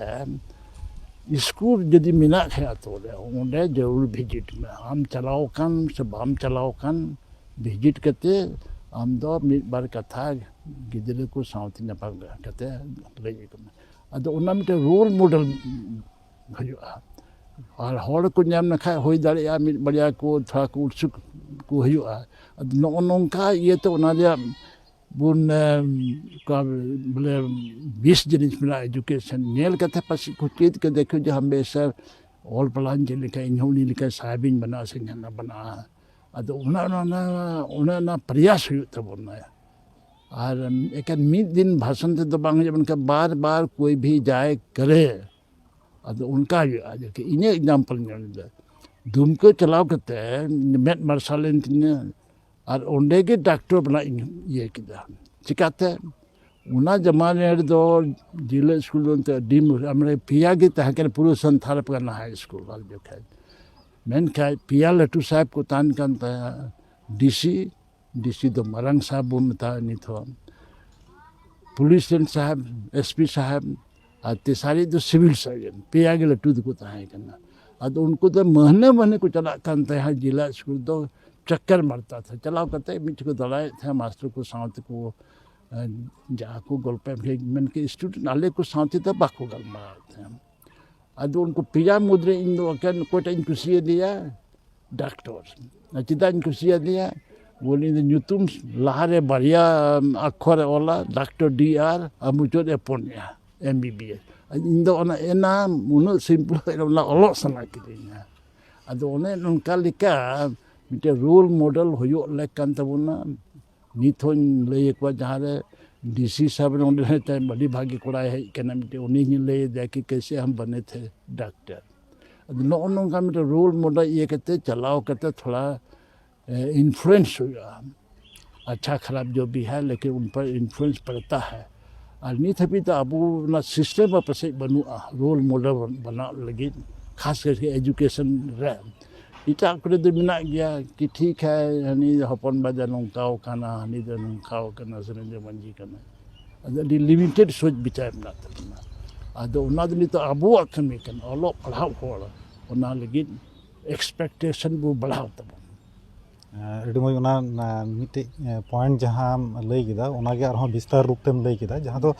ᱥᱠᱩᱞ ᱡᱩᱫᱤ ᱢᱮᱱᱟᱜ ᱠᱷᱟᱡ ᱟᱛᱳ ᱨᱮ, ᱚᱸᱰᱮ ᱡᱟᱹᱨᱩᱲ ᱵᱷᱤᱡᱤᱴ ᱢᱮ᱾ ᱟᱢ ᱪᱟᱞᱟᱣ ᱟᱠᱟᱱ ᱥᱮ ᱵᱟᱢ ᱪᱟᱞᱟᱣ ᱟᱠᱟᱱ, ᱵᱷᱤᱡᱤᱴ ᱠᱟᱛᱮ ᱟᱢ ᱫᱚ ᱢᱤᱫ ᱵᱟᱨ ᱠᱟᱛᱷᱟ ᱜᱤᱫᱽᱨᱟᱹ ᱠᱚ ᱥᱟᱶᱛᱮ ᱧᱟᱯᱟᱢ ᱠᱟᱛᱮ ᱞᱟᱹᱭ ᱟᱠᱚ ᱢᱮ᱾ ᱟᱫᱚ ᱚᱱᱟ ᱢᱤᱫᱴᱮᱱ ᱨᱳᱞ ᱢᱚᱰᱮᱞ ᱦᱩᱭᱩᱜᱼᱟ᱾ ᱟᱨ ᱦᱚᱲ ᱠᱚ ᱧᱟᱢ ᱞᱮᱠᱷᱟᱡ ᱦᱩᱭ ᱫᱟᱲᱮᱭᱟᱜᱼᱟ ᱢᱤᱫ ᱵᱟᱨᱭᱟ ᱠᱚ ᱛᱷᱚᱲᱟ ᱠᱚ ᱩᱛᱥᱩᱠ ᱠᱚ ᱦᱩᱭᱩᱜᱼᱟ᱾ ᱟᱫᱚ ᱱᱚᱜᱼᱚ ᱱᱚᱝᱠᱟ ᱤᱭᱟᱹᱛᱮ ᱚᱱᱟ ᱨᱮᱭᱟᱜ ᱵᱚᱱ, ᱮᱢ, ᱚᱠᱟ ᱵᱚᱞᱮ ᱵᱮᱥ ᱡᱤᱱᱤᱥ ᱢᱮᱱᱟᱜᱼᱟ, ᱮᱰᱩᱠᱮᱥᱚᱱ ᱧᱮᱞ ᱠᱟᱛᱮ ᱯᱟᱥᱮᱡ ᱠᱚ ᱪᱮᱫ ᱠᱮᱫᱟ ᱠᱚ ᱡᱮ ᱦᱟᱢᱮᱥᱟ ᱚᱞ ᱯᱟᱲᱦᱟᱣ ᱪᱮᱫ ᱞᱮᱠᱟ ᱤᱧ ᱦᱚᱸ ᱩᱱᱤ ᱞᱮᱠᱟ ᱥᱟᱦᱮᱵᱤᱧ ᱵᱮᱱᱟᱜᱼᱟ ᱥᱮ ᱡᱟᱦᱟᱱᱟᱜ ᱵᱮᱱᱟᱜᱼᱟ᱾ ᱟᱫᱚ ᱚᱱᱟ, ᱚᱱᱟ, ᱚᱱᱟ, ᱚᱱᱟ, ᱚᱱᱟ ᱯᱨᱚᱭᱟᱥ ᱦᱩᱭᱩᱜ ᱛᱟᱵᱚᱱᱟ᱾ ᱟᱨ ᱮᱠᱮᱱ ᱢᱤᱫ ᱫᱤᱱ ᱵᱷᱟᱥᱚᱱ ᱛᱮᱫᱚ ᱵᱟᱝ ᱦᱩᱭᱩᱜᱼᱟ, ᱢᱮᱱᱠᱷᱟᱱ ᱵᱟᱨ ᱵᱟᱨ ᱠᱚᱭ ᱵᱷᱤ ᱡᱟᱭ ᱠᱟᱨᱮ, ᱟᱫᱚ ᱚᱱᱠᱟ ᱦᱩᱭᱩᱜᱼᱟ᱾ ᱡᱮ ᱤᱧᱟᱹᱜ ᱮᱠᱡᱟᱢᱯᱚᱞ ᱧᱮᱞ ᱞᱮᱫᱟ, ᱫᱩᱢᱠᱟᱹ ᱪᱟᱞᱟᱣ ᱠᱟᱛᱮ ᱢᱮᱫ ᱢᱟᱨᱥᱟᱞ ᱮᱱ ᱛᱤᱧᱟᱹ, ᱟᱨ ᱚᱸᱰᱮ ᱜᱮ ᱰᱟᱠᱴᱚᱨ ᱵᱮᱱᱟᱜ ᱤᱧ ᱤᱭᱟᱹ ᱠᱮᱫᱟ᱾ ᱪᱤᱠᱟᱛᱮ? ᱚᱱᱟ ᱡᱟᱢᱟᱱᱟ ᱨᱮᱫᱚ ᱡᱤᱞᱟᱹ ᱥᱠᱩᱞ ᱫᱚ ᱮᱱᱛᱮ ᱟᱹᱰᱤ ᱢᱩ-, ᱟᱢᱨᱮ ᱯᱮᱭᱟ ᱜᱮ ᱛᱟᱦᱮᱸ ᱠᱟᱱᱟ ᱯᱩᱨᱟᱹ ᱥᱟᱱᱛᱷᱟᱞ ᱯᱟᱨᱜᱟᱱᱟ ᱦᱟᱭ ᱥᱠᱩᱞ ᱟᱨ ᱡᱚᱠᱷᱟᱡ᱾ ᱢᱮᱱᱠᱷᱟᱡ ᱯᱮᱭᱟ ᱞᱟᱹᱴᱩ ᱥᱟᱦᱮᱵᱽ ᱠᱚ ᱛᱟᱦᱮᱱ ᱠᱟᱱ ᱛᱟᱦᱮᱸᱫ, ᱰᱤ ᱥᱤ, ᱰᱤ ᱥᱤ ᱫᱚ ᱢᱟᱨᱟᱝ ᱥᱟᱦᱮᱵᱽ ᱵᱚᱱ ᱢᱮᱛᱟᱭᱟ ᱱᱤᱛ ᱦᱚᱸ, ᱯᱩᱞᱤᱥ ᱨᱮᱱ ᱥᱟᱦᱮᱵᱽ, ᱮᱥ ᱯᱤ ᱥᱟᱦᱮᱵᱽ, ᱟᱨ ᱛᱮᱥᱟᱨᱤᱡ ᱫᱚ ᱥᱤᱵᱤᱞ ᱥᱟᱨᱡᱚᱱ, ᱯᱮᱭᱟ ᱜᱮ ᱞᱟᱹᱴᱩ ᱫᱚᱠᱚ ᱛᱟᱦᱮᱸ ᱠᱟᱱᱟ᱾ ᱟᱫᱚ ᱩᱱᱠᱩ ᱫᱚ ᱢᱟᱹᱦᱱᱟᱹ ᱢᱟᱹᱦᱱᱟᱹ ᱠᱚ ᱪᱟᱞᱟᱜ ᱠᱟᱱ ᱛᱟᱦᱮᱸᱫ ᱡᱮᱞᱟ ᱥᱠᱩᱞ ᱫᱚ, ᱪᱚᱠᱠᱚᱨ ᱢᱟᱨᱛᱟ ᱛᱟᱦᱮᱸᱫ᱾ ᱪᱟᱞᱟᱣ ᱠᱟᱛᱮ ᱢᱤᱫ ᱴᱷᱮᱱ ᱠᱚ ᱫᱟᱬᱟᱭᱮᱫ ᱛᱟᱦᱮᱸᱫ, ᱢᱟᱥᱴᱟᱨ ᱠᱚ ᱥᱟᱶ ᱛᱮᱠᱚ, ᱮ, ᱡᱟᱦᱟᱸ ᱠᱚ ᱜᱚᱞᱯᱚ ᱮᱢ ᱠᱮᱫ, ᱢᱮᱱ ᱠᱮᱫ ᱥᱴᱩᱰᱮᱱᱴ ᱟᱞᱮ ᱠᱚ ᱥᱟᱶ ᱛᱮᱫᱚ ᱵᱟᱠᱚ ᱜᱟᱞᱢᱟᱨᱟᱣᱮᱫ ᱛᱟᱦᱮᱸᱫ᱾ ᱟᱫᱚ ᱩᱱᱠᱩ ᱯᱮᱭᱟ ᱢᱩᱫᱽᱨᱮ ᱤᱧ ᱫᱚ ᱮᱠᱮᱱ ᱚᱠᱚᱭᱴᱟᱜ ᱤᱧ ᱠᱩᱥᱤᱭᱟᱫᱮᱭᱟ? ᱰᱟᱠᱴᱚᱨ᱾ ᱟᱨ ᱪᱮᱫᱟᱜ ᱤᱧ ᱠᱩᱥᱤᱭᱟᱫᱮᱭᱟ? ᱵᱚᱞᱮ ᱤᱧ ᱫᱚ ᱧᱩᱛᱩᱢ ᱞᱟᱦᱟᱨᱮ ᱵᱟᱨᱭᱟ ᱟᱠᱷᱚᱨ ᱮ ᱚᱞᱟ, ᱰᱟᱠᱴᱚᱨ ᱰᱤ ᱟᱨ, ᱟᱨ ᱢᱩᱪᱟᱹᱫ ᱮ ᱯᱩᱱᱭᱟ, ᱮᱢ ᱵᱤ ᱵᱤ ᱮᱥ᱾ ᱤᱧ ᱫᱚ ᱚᱱᱟ ᱮᱱᱟ ᱩᱱᱟᱹᱜ ᱥᱤᱢᱯᱞᱤ ᱚᱱᱟ ᱚᱞᱚᱜ ᱥᱟᱱᱟ ᱠᱤᱫᱤᱧᱟ᱾ ᱟᱫᱚ ᱚᱱᱮ ᱱᱚᱝᱠᱟ ᱞᱮᱠᱟ ᱢᱤᱫᱴᱮᱱ ᱨᱳᱞ ᱢᱚᱰᱮᱞ ᱦᱩᱭᱩᱜ ᱞᱮᱠ ᱠᱟᱱ ᱛᱟᱵᱚᱱᱟ᱾ ᱱᱤᱛ ᱦᱚᱸᱧ ᱞᱟᱹᱭ ᱟᱠᱚᱣᱟ, ᱡᱟᱦᱟᱸ ᱨᱮ ᱰᱤ ᱥᱤ ᱥᱟᱦᱮᱵᱽ ᱱᱚᱰᱮ ᱦᱮᱡ ᱛᱟᱭᱚᱢ ᱟᱹᱰᱤ ᱵᱷᱟᱹᱜᱤ ᱠᱚᱲᱟᱭ ᱦᱮᱡ ᱠᱟᱱᱟ, ᱢᱤᱫᱴᱮᱱ ᱩᱱᱤ ᱜᱮᱧ ᱞᱟᱹᱭ ᱟᱫᱮᱭᱟ ᱠᱤ ᱠᱮᱥᱮ ᱦᱟᱢ ᱵᱟᱱᱮ ᱛᱷᱮ ᱰᱟᱠᱴᱚᱨ᱾ ᱟᱫᱚ ᱱᱚᱜᱼᱚ ᱱᱚᱝᱠᱟ ᱢᱤᱫᱴᱮᱱ ᱨᱳᱞ ᱢᱚᱰᱮᱞ ᱤᱭᱟᱹ ᱠᱟᱛᱮ ᱪᱟᱞᱟᱣ ᱠᱟᱛᱮ ᱛᱷᱚᱲᱟ, ᱮ, ᱤᱱᱯᱷᱞᱩᱭᱮᱱᱥ ᱦᱩᱭᱩᱜᱼᱟ᱾ ᱟᱪᱪᱷᱟ ᱠᱷᱟᱨᱟᱯ ᱡᱚ ᱵᱷᱤ ᱦᱟᱭ, ᱞᱮᱠᱤᱱ ᱩᱱ ᱯᱟᱨ ᱤᱱᱯᱷᱞᱩᱭᱮᱱᱥ ᱯᱟᱲᱛᱟ ᱦᱟᱭ᱾ ᱟᱨ ᱱᱤᱛ ᱦᱟᱹᱵᱤᱡ ᱫᱚ ᱟᱵᱚ ᱚᱱᱟ ᱥᱤᱥᱴᱮᱢ ᱟᱯᱮᱥᱮᱡ ᱵᱟᱹᱱᱩᱜᱼᱟ ᱨᱳᱞ ᱢᱚᱰᱮᱞ ᱵᱮᱱᱟᱣ ᱞᱟᱹᱜᱤᱫ, ᱠᱷᱟᱥ ᱠᱟᱨᱠᱮ ᱮᱡᱩᱠᱮᱥᱚᱱ ᱨᱮ᱾ ᱮᱴᱟᱜ ᱠᱚᱨᱮ ᱫᱚ ᱢᱮᱱᱟᱜ ᱜᱮᱭᱟ ᱠᱤ ᱴᱷᱤᱠ ᱦᱟᱭ, ᱦᱟᱹᱱᱤ ᱦᱚᱯᱚᱱ ᱵᱟ ᱫᱚ ᱱᱚᱝᱠᱟᱣ ᱠᱟᱱᱟ, ᱦᱟᱹᱱᱤ ᱫᱚ ᱱᱚᱝᱠᱟᱣ ᱠᱟᱱᱟ, ᱥᱮ ᱱᱩᱭ ᱫᱚ ᱢᱟᱹᱡᱷᱤ ᱠᱟᱱᱟ᱾ ᱟᱫᱚ ᱟᱹᱰᱤ ᱞᱤᱢᱤᱴᱮᱰ ᱥᱳᱪ ᱵᱤᱪᱟᱨ ᱢᱮᱱᱟᱜ ᱛᱟᱵᱚᱱᱟ᱾ ᱟᱫᱚ ᱚᱱᱟ ᱫᱚ ᱱᱤᱛᱚᱜ ᱟᱵᱚᱣᱟᱜ ᱠᱟᱹᱢᱤ ᱠᱟᱱᱟ, ᱚᱞᱚᱜ ᱯᱟᱲᱦᱟᱣ ᱦᱚᱲ ᱚᱱᱟ ᱞᱟᱹᱜᱤᱫ ᱮᱠᱥᱯᱮᱠᱴᱮᱥᱚᱱ ᱵᱚ ᱵᱟᱲᱦᱟᱣ ᱛᱟᱵᱚᱱ᱾ ᱟᱹᱰᱤ ᱢᱚᱡᱽ ᱚᱱᱟ ᱢᱤᱫᱴᱮᱡ ᱯᱚᱭᱮᱱᱴ ᱡᱟᱦᱟᱸᱢ ᱞᱟᱹᱭ ᱠᱮᱫᱟ, ᱚᱱᱟᱜᱮ ᱟᱨᱦᱚᱸ ᱵᱤᱥᱛᱟᱨ ᱨᱩᱯ ᱛᱮᱢ ᱞᱟᱹᱭ ᱠᱮᱫᱟ, ᱡᱟᱦᱟᱸ ᱫᱚ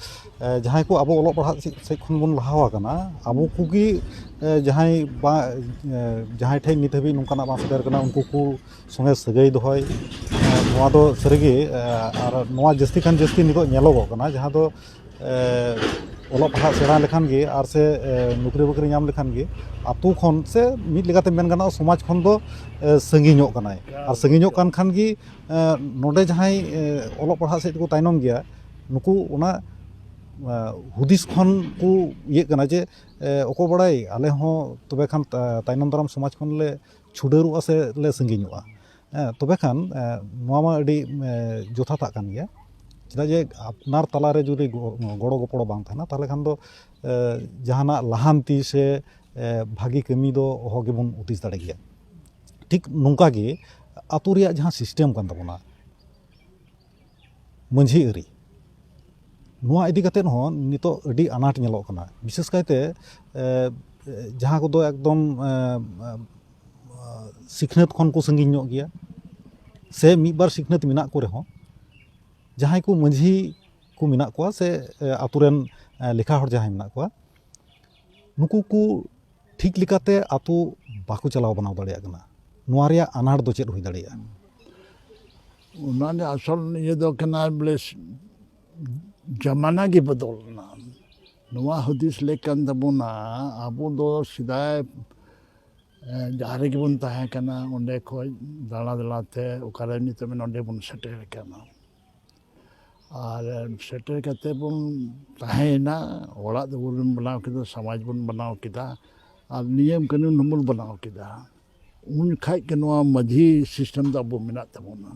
ᱡᱟᱦᱟᱸᱭ ᱠᱚ ᱟᱵᱚ ᱚᱞᱚᱜ ᱯᱟᱲᱦᱟᱜ ᱥᱮᱫ ᱠᱷᱚᱱ ᱵᱚᱱ ᱞᱟᱦᱟ ᱟᱠᱟᱱᱟ, ᱟᱵᱚ ᱠᱚᱜᱮ ᱡᱟᱦᱟᱸᱭ ᱵᱟ ᱡᱟᱦᱟᱸᱭ ᱴᱷᱮᱱ ᱱᱤᱛ ᱦᱟᱹᱵᱤᱡ ᱱᱚᱝᱠᱟᱱᱟᱜ ᱵᱟᱝ ᱥᱮᱴᱮᱨ ᱠᱟᱱᱟ, ᱩᱱᱠᱩ ᱠᱚ ᱥᱚᱸᱜᱮ ᱥᱟᱹᱜᱟᱹᱭ ᱫᱚᱦᱚᱭ, ᱱᱚᱣᱟ ᱫᱚ ᱥᱟᱹᱨᱤᱜᱮ, ᱟᱨ ᱱᱚᱣᱟ ᱡᱟᱹᱥᱛᱤ ᱠᱷᱟᱱ ᱡᱟᱹᱥᱛᱤ ᱱᱤᱛᱚᱜ ᱧᱮᱞᱚᱜᱚᱜ ᱠᱟᱱᱟ, ᱡᱟᱦᱟᱸ ᱫᱚ ᱚᱞᱚᱜ ᱯᱟᱲᱦᱟᱜ ᱥᱮᱬᱟ ᱞᱮᱠᱷᱟᱱ ᱜᱮ ᱟᱨ ᱥᱮ ᱱᱚᱠᱨᱤ ᱵᱟᱹᱠᱨᱤ ᱧᱟᱢ ᱞᱮᱠᱷᱟᱱ ᱜᱮ ᱟᱛᱳ ᱠᱷᱚᱱ ᱥᱮ ᱢᱤᱫ ᱞᱮᱠᱟᱛᱮ ᱢᱮᱱ ᱜᱟᱱᱚᱜᱼᱟ, ᱥᱚᱢᱟᱡᱽ ᱠᱷᱚᱱ ᱫᱚ ᱥᱟᱺᱜᱤᱧᱚᱜ ᱠᱟᱱᱟᱭ᱾ ᱟᱨ ᱥᱟᱺᱜᱤᱧᱚᱜ ᱠᱟᱱ ᱠᱷᱟᱱ ᱜᱮ ᱱᱚᱰᱮ ᱡᱟᱦᱟᱸᱭ ᱚᱞᱚᱜ ᱯᱟᱲᱦᱟᱜ ᱥᱮᱫ ᱛᱮᱠᱚ ᱛᱟᱭᱱᱚᱢ ᱜᱮᱭᱟ, ᱱᱩᱠᱩ ᱚᱱᱟ ᱦᱩᱫᱤᱥ ᱠᱷᱚᱱ ᱠᱚ ᱤᱭᱟᱹᱜ ᱠᱟᱱᱟ ᱡᱮ ᱚᱠᱚᱭ ᱵᱟᱲᱟᱭ, ᱟᱞᱮ ᱦᱚᱸ ᱛᱚᱵᱮ ᱠᱷᱟᱱ ᱛᱟᱭᱱᱚᱢ ᱫᱟᱨᱟᱢ ᱥᱚᱢᱟᱡᱽ ᱠᱷᱚᱱ ᱞᱮ ᱪᱷᱩᱰᱟᱹᱨᱚᱜᱼᱟ ᱥᱮ ᱞᱮ ᱥᱟᱺᱜᱤᱧᱚᱜᱼᱟ᱾ ᱦᱮᱸ, ᱛᱚᱵᱮ ᱠᱷᱟᱱ ᱱᱚᱣᱟ ᱢᱟ ᱟᱹᱰᱤ ᱡᱚᱛᱷᱟᱛᱟᱜ ᱠᱟᱱ ᱜᱮᱭᱟ᱾ ᱪᱮᱫᱟᱜ ᱡᱮ ᱟᱯᱱᱟᱨ ᱛᱟᱞᱟᱨᱮ ᱡᱩᱫᱤ ᱜᱚᱲᱚ ᱜᱚᱯᱚᱲᱚ ᱵᱟᱝ ᱛᱟᱦᱮᱱᱟ, ᱛᱟᱦᱚᱞᱮ ᱠᱷᱟᱱ ᱫᱚ ᱡᱟᱦᱟᱱᱟᱜ ᱞᱟᱦᱟᱱᱛᱤ ᱥᱮ ᱵᱷᱟᱹᱜᱤ ᱠᱟᱹᱢᱤ ᱫᱚ ᱚᱦᱚ ᱜᱮᱵᱚᱱ ᱦᱩᱫᱤᱥ ᱫᱟᱲᱮ ᱠᱮᱭᱟ᱾ ᱴᱷᱤᱠ ᱱᱚᱝᱠᱟ ᱜᱮ ᱟᱛᱳ ᱨᱮᱭᱟᱜ ᱡᱟᱦᱟᱸ ᱥᱤᱥᱴᱮᱢ ᱠᱟᱱ ᱛᱟᱵᱚᱱᱟ, ᱢᱟᱹᱡᱷᱤ ᱟᱹᱨᱤ, ᱱᱚᱣᱟ ᱤᱫᱤ ᱠᱟᱛᱮᱫ ᱦᱚᱸ ᱱᱤᱛᱚᱜ ᱟᱹᱰᱤ ᱟᱱᱟᱴ ᱧᱮᱞᱚᱜ ᱠᱟᱱᱟ᱾ ᱵᱤᱥᱮᱥ ᱠᱟᱭᱛᱮ ᱡᱟᱦᱟᱸ ᱠᱚᱫᱚ ᱮᱠᱫᱚᱢ ᱥᱤᱠᱷᱱᱟᱹᱛ ᱠᱷᱚᱱ ᱠᱚ ᱥᱟᱺᱜᱤᱧ ᱧᱚᱜ ᱜᱮᱭᱟ, ᱥᱮ ᱢᱤᱫ ᱵᱟᱨ ᱥᱤᱠᱷᱱᱟᱹᱛ ᱢᱮᱱᱟᱜ ᱠᱚ ᱨᱮᱦᱚᱸ, ᱡᱟᱦᱟᱸᱭ ᱠᱚ ᱢᱟᱹᱡᱷᱤ ᱠᱚ ᱢᱮᱱᱟᱜ ᱠᱚᱣᱟ ᱥᱮ ᱟᱛᱳ ᱨᱮᱱ ᱞᱮᱠᱷᱟ ᱦᱚᱲ ᱡᱟᱦᱟᱸᱭ ᱢᱮᱱᱟᱜ ᱠᱚᱣᱟ, ᱱᱩᱠᱩ ᱠᱚ ᱴᱷᱤᱠ ᱞᱮᱠᱟᱛᱮ ᱟᱛᱳ ᱵᱟᱠᱚ ᱪᱟᱞᱟᱣ ᱵᱟᱱᱟᱣ ᱫᱟᱲᱮᱭᱟᱜ ᱠᱟᱱᱟ᱾ ᱱᱚᱣᱟ ᱨᱮᱭᱟᱜ ᱟᱱᱟᱴ ᱫᱚ ᱪᱮᱫ ᱦᱩᱭ ᱫᱟᱲᱮᱭᱟᱜᱼᱟ? ᱚᱱᱟ ᱨᱮᱭᱟᱜ ᱟᱥᱚᱞ ᱤᱭᱟᱹ ᱫᱚ ᱠᱟᱱᱟ ᱵᱚᱞᱮ ᱡᱟᱢᱟᱱᱟ ᱜᱮ ᱵᱚᱫᱚᱞ ᱮᱱᱟ᱾ ᱱᱚᱣᱟ ᱦᱩᱫᱤᱥ ᱞᱮᱠ ᱠᱟᱱ ᱛᱟᱵᱚᱱᱟ, ᱟᱵᱚ ᱫᱚ ᱥᱮᱫᱟᱭ ᱡᱟᱦᱟᱸ ᱨᱮᱜᱮ ᱵᱚᱱ ᱛᱟᱦᱮᱸ ᱠᱟᱱᱟ, ᱚᱸᱰᱮ ᱠᱷᱚᱱ ᱫᱟᱬᱟ ᱫᱟᱬᱟ ᱛᱮ ᱚᱠᱟᱨᱮ ᱱᱤᱛᱚᱜ ᱱᱚᱰᱮ ᱵᱚᱱ ᱥᱮᱴᱮᱨ ᱟᱠᱟᱱᱟ᱾ ᱟᱨ ᱥᱮᱴᱮᱨ ᱠᱟᱛᱮ ᱵᱚᱱ ᱛᱟᱦᱮᱸᱭᱮᱱᱟ, ᱚᱲᱟᱜ ᱫᱩᱣᱟᱹᱨ ᱵᱚᱱ ᱵᱮᱱᱟᱣ ᱠᱮᱫᱟ, ᱥᱚᱢᱟᱡᱽ ᱵᱚᱱ ᱵᱮᱱᱟᱣ ᱠᱮᱫᱟ, ᱟᱨ ᱱᱤᱭᱚᱢ ᱠᱟᱹᱱᱩᱱ ᱦᱚᱸᱵᱚᱱ ᱵᱮᱱᱟᱣ ᱠᱮᱫᱟ᱾ ᱩᱱ ᱠᱷᱟᱡ ᱜᱮ ᱱᱚᱣᱟ ᱢᱟᱹᱡᱷᱤ ᱥᱤᱥᱴᱮᱢ ᱫᱚ ᱟᱵᱚ ᱢᱮᱱᱟᱜ ᱛᱟᱵᱚᱱᱟ᱾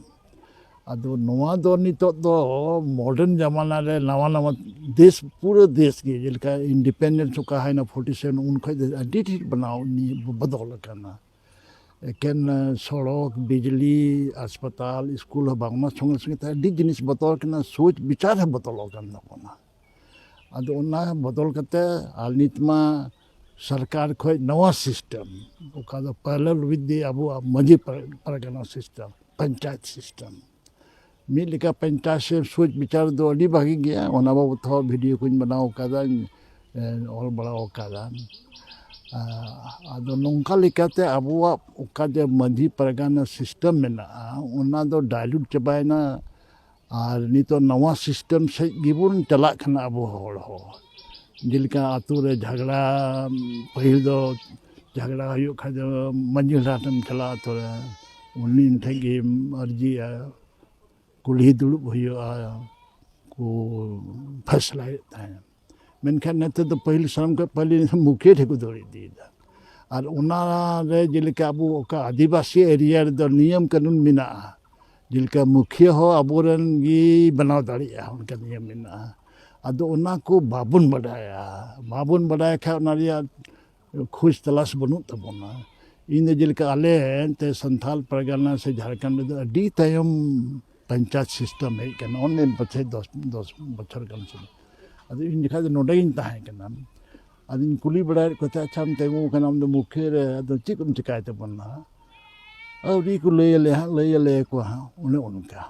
ᱟᱫᱚ ᱱᱚᱣᱟ ᱫᱚ ᱱᱤᱛᱚᱜ ᱫᱚ modern ᱡᱟᱢᱟᱱᱟ ᱨᱮ ᱱᱟᱣᱟ ᱱᱟᱣᱟ ᱫᱮᱥ, ᱯᱩᱨᱟᱹ ᱫᱮᱥ ᱜᱮ, ᱡᱮᱞᱮᱠᱟ independence ᱚᱠᱟ ᱦᱩᱭᱱᱟ forty seven, ᱩᱱ ᱠᱷᱚᱱ ᱫᱚ ᱟᱹᱰᱤ ᱰᱷᱮᱨ ᱵᱮᱱᱟᱣ ᱱᱤᱭᱟᱹ ᱵᱚᱫᱚᱞ ᱟᱠᱟᱱᱟ᱾ ᱮᱠᱮᱱ ᱥᱚᱲᱚᱠ, ᱵᱤᱡᱽᱞᱤ, ᱦᱟᱥᱯᱟᱛᱟᱞ, ᱥᱠᱩᱞ ᱦᱚᱸ ᱵᱟᱝ, ᱚᱱᱟ ᱥᱚᱸᱜᱮ ᱥᱚᱸᱜᱮ ᱛᱮ ᱟᱹᱰᱤ ᱡᱤᱱᱤᱥ ᱵᱚᱫᱚᱞ ᱟᱠᱟᱱᱟ, ᱥᱳᱪ ᱵᱤᱪᱟᱨ ᱦᱚᱸ ᱵᱚᱫᱚᱞ ᱟᱠᱟᱱ ᱛᱟᱵᱚᱱᱟ᱾ ᱟᱫᱚ ᱚᱱᱟ ᱵᱚᱫᱚᱞ ᱠᱟᱛᱮ ᱟᱨ ᱱᱤᱛ ᱢᱟ ᱥᱚᱨᱠᱟᱨ ᱠᱷᱚᱱ ᱱᱟᱣᱟ system, ᱚᱠᱟ ᱫᱚ parallel with the ᱟᱵᱚᱣᱟᱜ ᱢᱟᱹᱡᱷᱤ ᱯᱟᱨ-, ᱯᱟᱨᱜᱟᱱᱟ system, ᱯᱚᱧᱪᱟᱭᱮᱛ system, ᱢᱤᱫ ᱞᱮᱠᱟ ᱯᱚᱧᱪᱟᱭᱮᱛ system ᱥᱳᱪ ᱵᱤᱪᱟᱨ ᱫᱚ ᱟᱹᱰᱤ ᱵᱷᱟᱹᱜᱤ ᱜᱮᱭᱟ᱾ ᱚᱱᱟ ᱵᱟᱵᱚᱫ ᱦᱚᱸ video ᱠᱚᱧ ᱵᱮᱱᱟᱣ ᱠᱟᱫᱟ, ᱮ, ᱚᱞ ᱵᱟᱲᱟ ᱟᱠᱟᱫᱟ᱾ ᱟ-, ᱟᱫᱚ ᱱᱚᱝᱠᱟ ᱞᱮᱠᱟᱛᱮ ᱟᱵᱚᱣᱟᱜ ᱚᱠᱟ ᱡᱮ ᱢᱟᱹᱡᱷᱤ ᱯᱟᱨᱜᱟᱱᱟ system ᱢᱮᱱᱟᱜᱼᱟ, ᱚᱱᱟ ᱫᱚ dilute ᱪᱟᱵᱟᱭᱮᱱᱟ᱾ ᱟᱨ ᱱᱤᱛᱚᱜ ᱱᱟᱣᱟ system ᱥᱮᱫ ᱜᱮᱵᱚᱱ ᱪᱟᱞᱟᱜ ᱠᱟᱱᱟ ᱟᱵᱚ ᱦᱚᱲ ᱦᱚᱸ᱾ ᱡᱮᱞᱮᱠᱟ ᱟᱛᱳ ᱨᱮ ᱡᱷᱟᱜᱽᱲᱟ, ᱯᱟᱹᱦᱤᱞ ᱫᱚ ᱡᱷᱟᱜᱽᱲᱟ ᱦᱩᱭᱩᱜ ᱠᱷᱟᱡ ᱫᱚ ᱢᱟᱹᱡᱷᱤ ᱦᱟᱲᱟᱢ ᱴᱷᱮᱱ ᱪᱟᱞᱟᱜᱼᱟ, ᱟᱛᱳ ᱨᱮ ᱩᱱᱤ ᱴᱷᱮᱱ ᱜᱮᱢ ᱟᱹᱨᱡᱤᱭᱟ, ᱠᱩᱞᱦᱤ ᱫᱩᱲᱩᱵ ᱦᱩᱭᱩᱜᱼᱟ, ᱠᱚ ᱯᱷᱮᱥᱞᱟᱭᱮᱫ ᱛᱟᱦᱮᱸᱫ᱾ ᱢᱮᱱᱠᱷᱟᱱ ᱱᱮᱛᱟᱨ ᱫᱚ ᱯᱟᱹᱦᱤᱞ ᱥᱟᱱᱟᱢ ᱠᱷᱚᱱ ᱯᱟᱹᱦᱤᱞ ᱢᱩᱠᱷᱤᱭᱟᱹ ᱴᱷᱮᱱ ᱠᱚ ᱫᱟᱹᱲ ᱤᱫᱤᱭᱮᱫᱟ᱾ ᱟᱨ ᱚᱱᱟ ᱨᱮ ᱡᱮᱞᱮᱠᱟ ᱟᱵᱚ ᱚᱠᱟ ᱟᱹᱫᱤᱵᱟᱹᱥᱤ area ᱨᱮᱫᱚ ᱱᱤᱭᱚᱢ ᱠᱟᱹᱱᱩᱱ ᱢᱮᱱᱟᱜᱼᱟ, ᱡᱮᱞᱮᱠᱟ ᱢᱩᱠᱷᱤᱭᱟᱹ ᱦᱚᱸ ᱟᱵᱚᱨᱮᱱ ᱜᱮ ᱵᱮᱱᱟᱣ ᱫᱟᱲᱮᱭᱟᱜᱼᱟ, ᱚᱱᱠᱟ ᱱᱤᱭᱚᱢ ᱢᱮᱱᱟᱜᱼᱟ᱾ ᱟᱫᱚ ᱚᱱᱟ ᱠᱚ ᱵᱟᱵᱚᱱ ᱵᱟᱰᱟᱭᱟ, ᱵᱟᱵᱚᱱ ᱵᱟᱰᱟᱭ ᱠᱷᱟᱡ ᱚᱱᱟ ᱨᱮᱭᱟᱜ ᱠᱷᱳᱡᱽ ᱛᱚᱞᱟᱥ ᱵᱟᱹᱱᱩᱜ ᱛᱟᱵᱚᱱᱟ᱾ ᱤᱧ ᱫᱚ ᱡᱮᱞᱮᱠᱟ ᱟᱞᱮ ᱮᱱᱛᱮ ᱥᱟᱱᱛᱟᱞ ᱯᱟᱨᱜᱟᱱᱟ ᱥᱮ ᱡᱷᱟᱲᱠᱷᱚᱸᱰ ᱨᱮᱫᱚ ᱟᱹᱰᱤ ᱛᱟᱭᱚᱢ ᱯᱚᱧᱪᱟᱭᱮᱛ system ᱦᱮᱡ ᱠᱟᱱᱟ, ᱚᱱᱮ ᱯᱟᱪᱮ ᱫᱚᱥ, ᱫᱚᱥ ᱵᱚᱪᱷᱚᱨ ᱜᱟᱱ ᱥᱮ᱾ ᱟᱫᱚ ᱤᱧ ᱡᱚᱠᱷᱟᱡ ᱫᱚ ᱱᱚᱰᱮ ᱜᱤᱧ ᱛᱟᱦᱮᱸ ᱠᱟᱱᱟ᱾ ᱟᱫᱚᱧ ᱠᱩᱞᱤ ᱵᱟᱲᱟᱭᱮᱫ ᱠᱚ ᱛᱟᱦᱮᱸᱫ, "ᱟᱪᱪᱷᱟᱢ ᱛᱤᱸᱜᱩ ᱟᱠᱟᱱᱟ, ᱟᱢ ᱫᱚ ᱢᱩᱠᱷᱤᱭᱟᱹ ᱨᱮ, ᱟᱫᱚ ᱪᱮᱫ ᱠᱚᱢ ᱪᱮᱠᱟᱭ ᱛᱟᱵᱚᱱᱟ ᱦᱟᱸᱜ?" ᱟᱹᱣᱨᱤ ᱠᱚ ᱞᱟᱹᱭ ᱟᱞᱮ ᱦᱟᱸᱜ, ᱞᱟᱹᱭ ᱟᱞᱮᱭᱟ ᱠᱚ ᱦᱟᱸᱜ, ᱚᱱᱮ ᱚᱱᱠᱟ᱾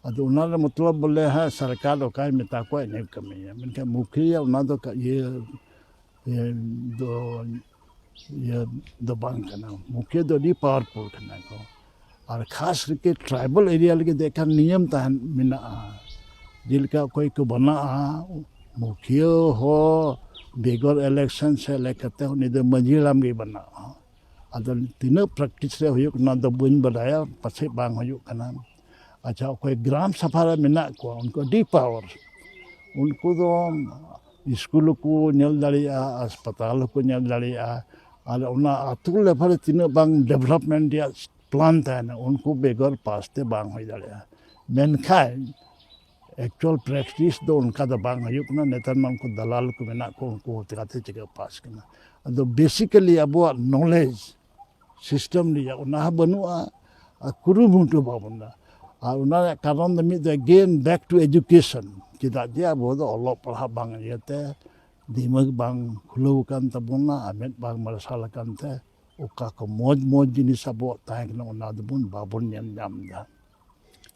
ᱟᱫᱚ ᱚᱱᱟ ᱨᱮ ᱢᱚᱛᱞᱚᱵ ᱵᱚᱞᱮ ᱦᱟᱸᱜ ᱥᱚᱨᱠᱟᱨ ᱚᱠᱟᱭ ᱢᱮᱛᱟ ᱠᱚᱣᱟ ᱤᱱᱟᱹ ᱠᱟᱹᱢᱤᱭᱟ, ᱢᱮᱱᱠᱷᱟᱱ ᱢᱩᱠᱷᱤᱭᱟᱹ ᱚᱱᱟ ᱫᱚ ᱠᱟ-, ᱤᱭᱟᱹ, ᱤᱭᱟᱹ ᱫᱚ, ᱤᱭᱟᱹ ᱫᱚ ᱵᱟᱝ ᱠᱟᱱᱟ᱾ ᱢᱩᱠᱷᱤᱭᱟᱹ ᱫᱚ ᱟᱹᱰᱤ powerful ᱠᱟᱱᱟ ᱠᱚ, ᱟᱨ ᱠᱷᱟᱥ ᱠᱟᱨᱛᱮ tribal area ᱞᱟᱹᱜᱤᱫ ᱫᱚ ᱮᱠᱟᱞ ᱱᱤᱭᱚᱢ ᱛᱟᱦᱮᱱ ᱢᱮᱱᱟᱜᱼᱟ᱾ ᱡᱮᱞᱮᱠᱟ ᱚᱠᱚᱭ ᱠᱚ ᱵᱮᱱᱟᱜᱼᱟ, ᱢᱩᱠᱷᱤᱭᱟᱹ ᱦᱚᱸ ᱵᱮᱜᱚᱨ election ᱥᱮ ᱮᱞᱮᱠ ᱠᱟᱛᱮ ᱩᱱᱤ ᱫᱚ ᱢᱟᱹᱡᱷᱤ ᱦᱟᱲᱟᱢ ᱜᱮ ᱵᱮᱱᱟᱜᱼᱟ᱾ ᱟᱫᱚ ᱛᱤᱱᱟᱹᱜ practice ᱨᱮ ᱦᱩᱭᱩᱜ ᱠᱟᱱᱟ ᱫᱚ ᱵᱟᱹᱧ ᱵᱟᱰᱟᱭᱟ, ᱯᱟᱥᱮᱡ ᱵᱟᱝ ᱦᱩᱭᱩᱜ ᱠᱟᱱᱟ᱾ ᱟᱪᱪᱷᱟ, ᱚᱠᱚᱭ ᱜᱨᱟᱢ ᱥᱟᱵᱷᱟ ᱨᱮ ᱢᱮᱱᱟᱜ ᱠᱚᱣᱟ, ᱩᱱᱠᱩ ᱟᱹᱰᱤ power, ᱩᱱᱠᱩ ᱫᱚ ᱥᱠᱩᱞ ᱦᱚᱸᱠᱚ ᱧᱮᱞ ᱫᱟᱲᱮᱭᱟᱜᱼᱟ, ᱦᱟᱥᱯᱟᱛᱟᱞ ᱦᱚᱸᱠᱚ ᱧᱮᱞ ᱫᱟᱲᱮᱭᱟᱜᱼᱟ, ᱟᱨ ᱚᱱᱟ ᱟᱹᱛᱩ level ᱨᱮ ᱛᱤᱱᱟᱹᱜ ᱵᱟᱝ development ᱨᱮᱭᱟᱜ ᱯᱞᱟᱱ ᱛᱟᱦᱮᱱᱟ, ᱩᱱᱠᱩ ᱵᱮᱜᱚᱨ ᱯᱟᱥ ᱛᱮ ᱵᱟᱝ ᱦᱩᱭ ᱫᱟᱲᱮᱭᱟᱜᱼᱟ᱾ ᱢᱮᱱᱠᱷᱟᱱ ᱮᱠᱪᱩᱭᱟᱞ ᱯᱨᱮᱠᱴᱤᱥ ᱫᱚ ᱚᱱᱠᱟ ᱫᱚ ᱵᱟᱝ ᱦᱩᱭᱩᱜ ᱠᱟᱱᱟ᱾ ᱱᱮᱛᱟᱨ ᱢᱟ ᱩᱱᱠᱩ ᱫᱟᱞᱟᱞ ᱠᱚ ᱢᱮᱱᱟᱜ ᱠᱚ, ᱩᱱᱠᱩ ᱦᱚᱛᱮ ᱠᱟᱛᱮ ᱪᱤᱠᱟᱹ ᱯᱟᱥ ᱠᱟᱱᱟ? ᱟᱫᱚ ᱵᱮᱥᱤᱠᱟᱞᱤ ᱟᱵᱚᱣᱟᱜ ᱱᱚᱞᱮᱡᱽ ᱥᱤᱥᱴᱮᱢ ᱨᱮᱭᱟᱜ ᱚᱱᱟ ᱦᱚᱸ ᱵᱟᱹᱱᱩᱜᱼᱟ, ᱟᱨ ᱠᱩᱨᱩᱢᱩᱴᱩ ᱵᱟᱵᱚᱱ ᱫᱟ᱾ ᱟᱨ ᱚᱱᱟ ᱨᱮᱭᱟᱜ ᱠᱟᱨᱚᱱ ᱫᱚ ᱢᱤᱫ ᱫᱚ again back to education᱾ ᱪᱮᱫᱟᱜ ᱡᱮ ᱟᱵᱚ ᱫᱚ ᱚᱞᱚᱜ ᱯᱟᱲᱦᱟᱜ ᱵᱟᱝ ᱤᱭᱟᱹᱛᱮ ᱫᱤᱢᱟᱜᱽ ᱵᱟᱝ ᱠᱷᱩᱞᱟᱹᱣ ᱟᱠᱟᱱ ᱛᱟᱵᱚᱱᱟ ᱟᱨ ᱢᱮᱫ ᱵᱟᱝ ᱢᱟᱨᱥᱟᱞ ᱟᱠᱟᱱ ᱛᱮ ᱚᱠᱟ ᱠᱚ ᱢᱚᱡᱽ ᱢᱚᱡᱽ ᱡᱤᱱᱤᱥ ᱟᱵᱚᱣᱟᱜ ᱛᱟᱦᱮᱸ ᱠᱟᱱᱟ, ᱚᱱᱟ ᱫᱚᱵᱚᱱ ᱵᱟᱵᱚᱱ ᱧᱮᱞ ᱧᱟᱢ ᱮᱫᱟ᱾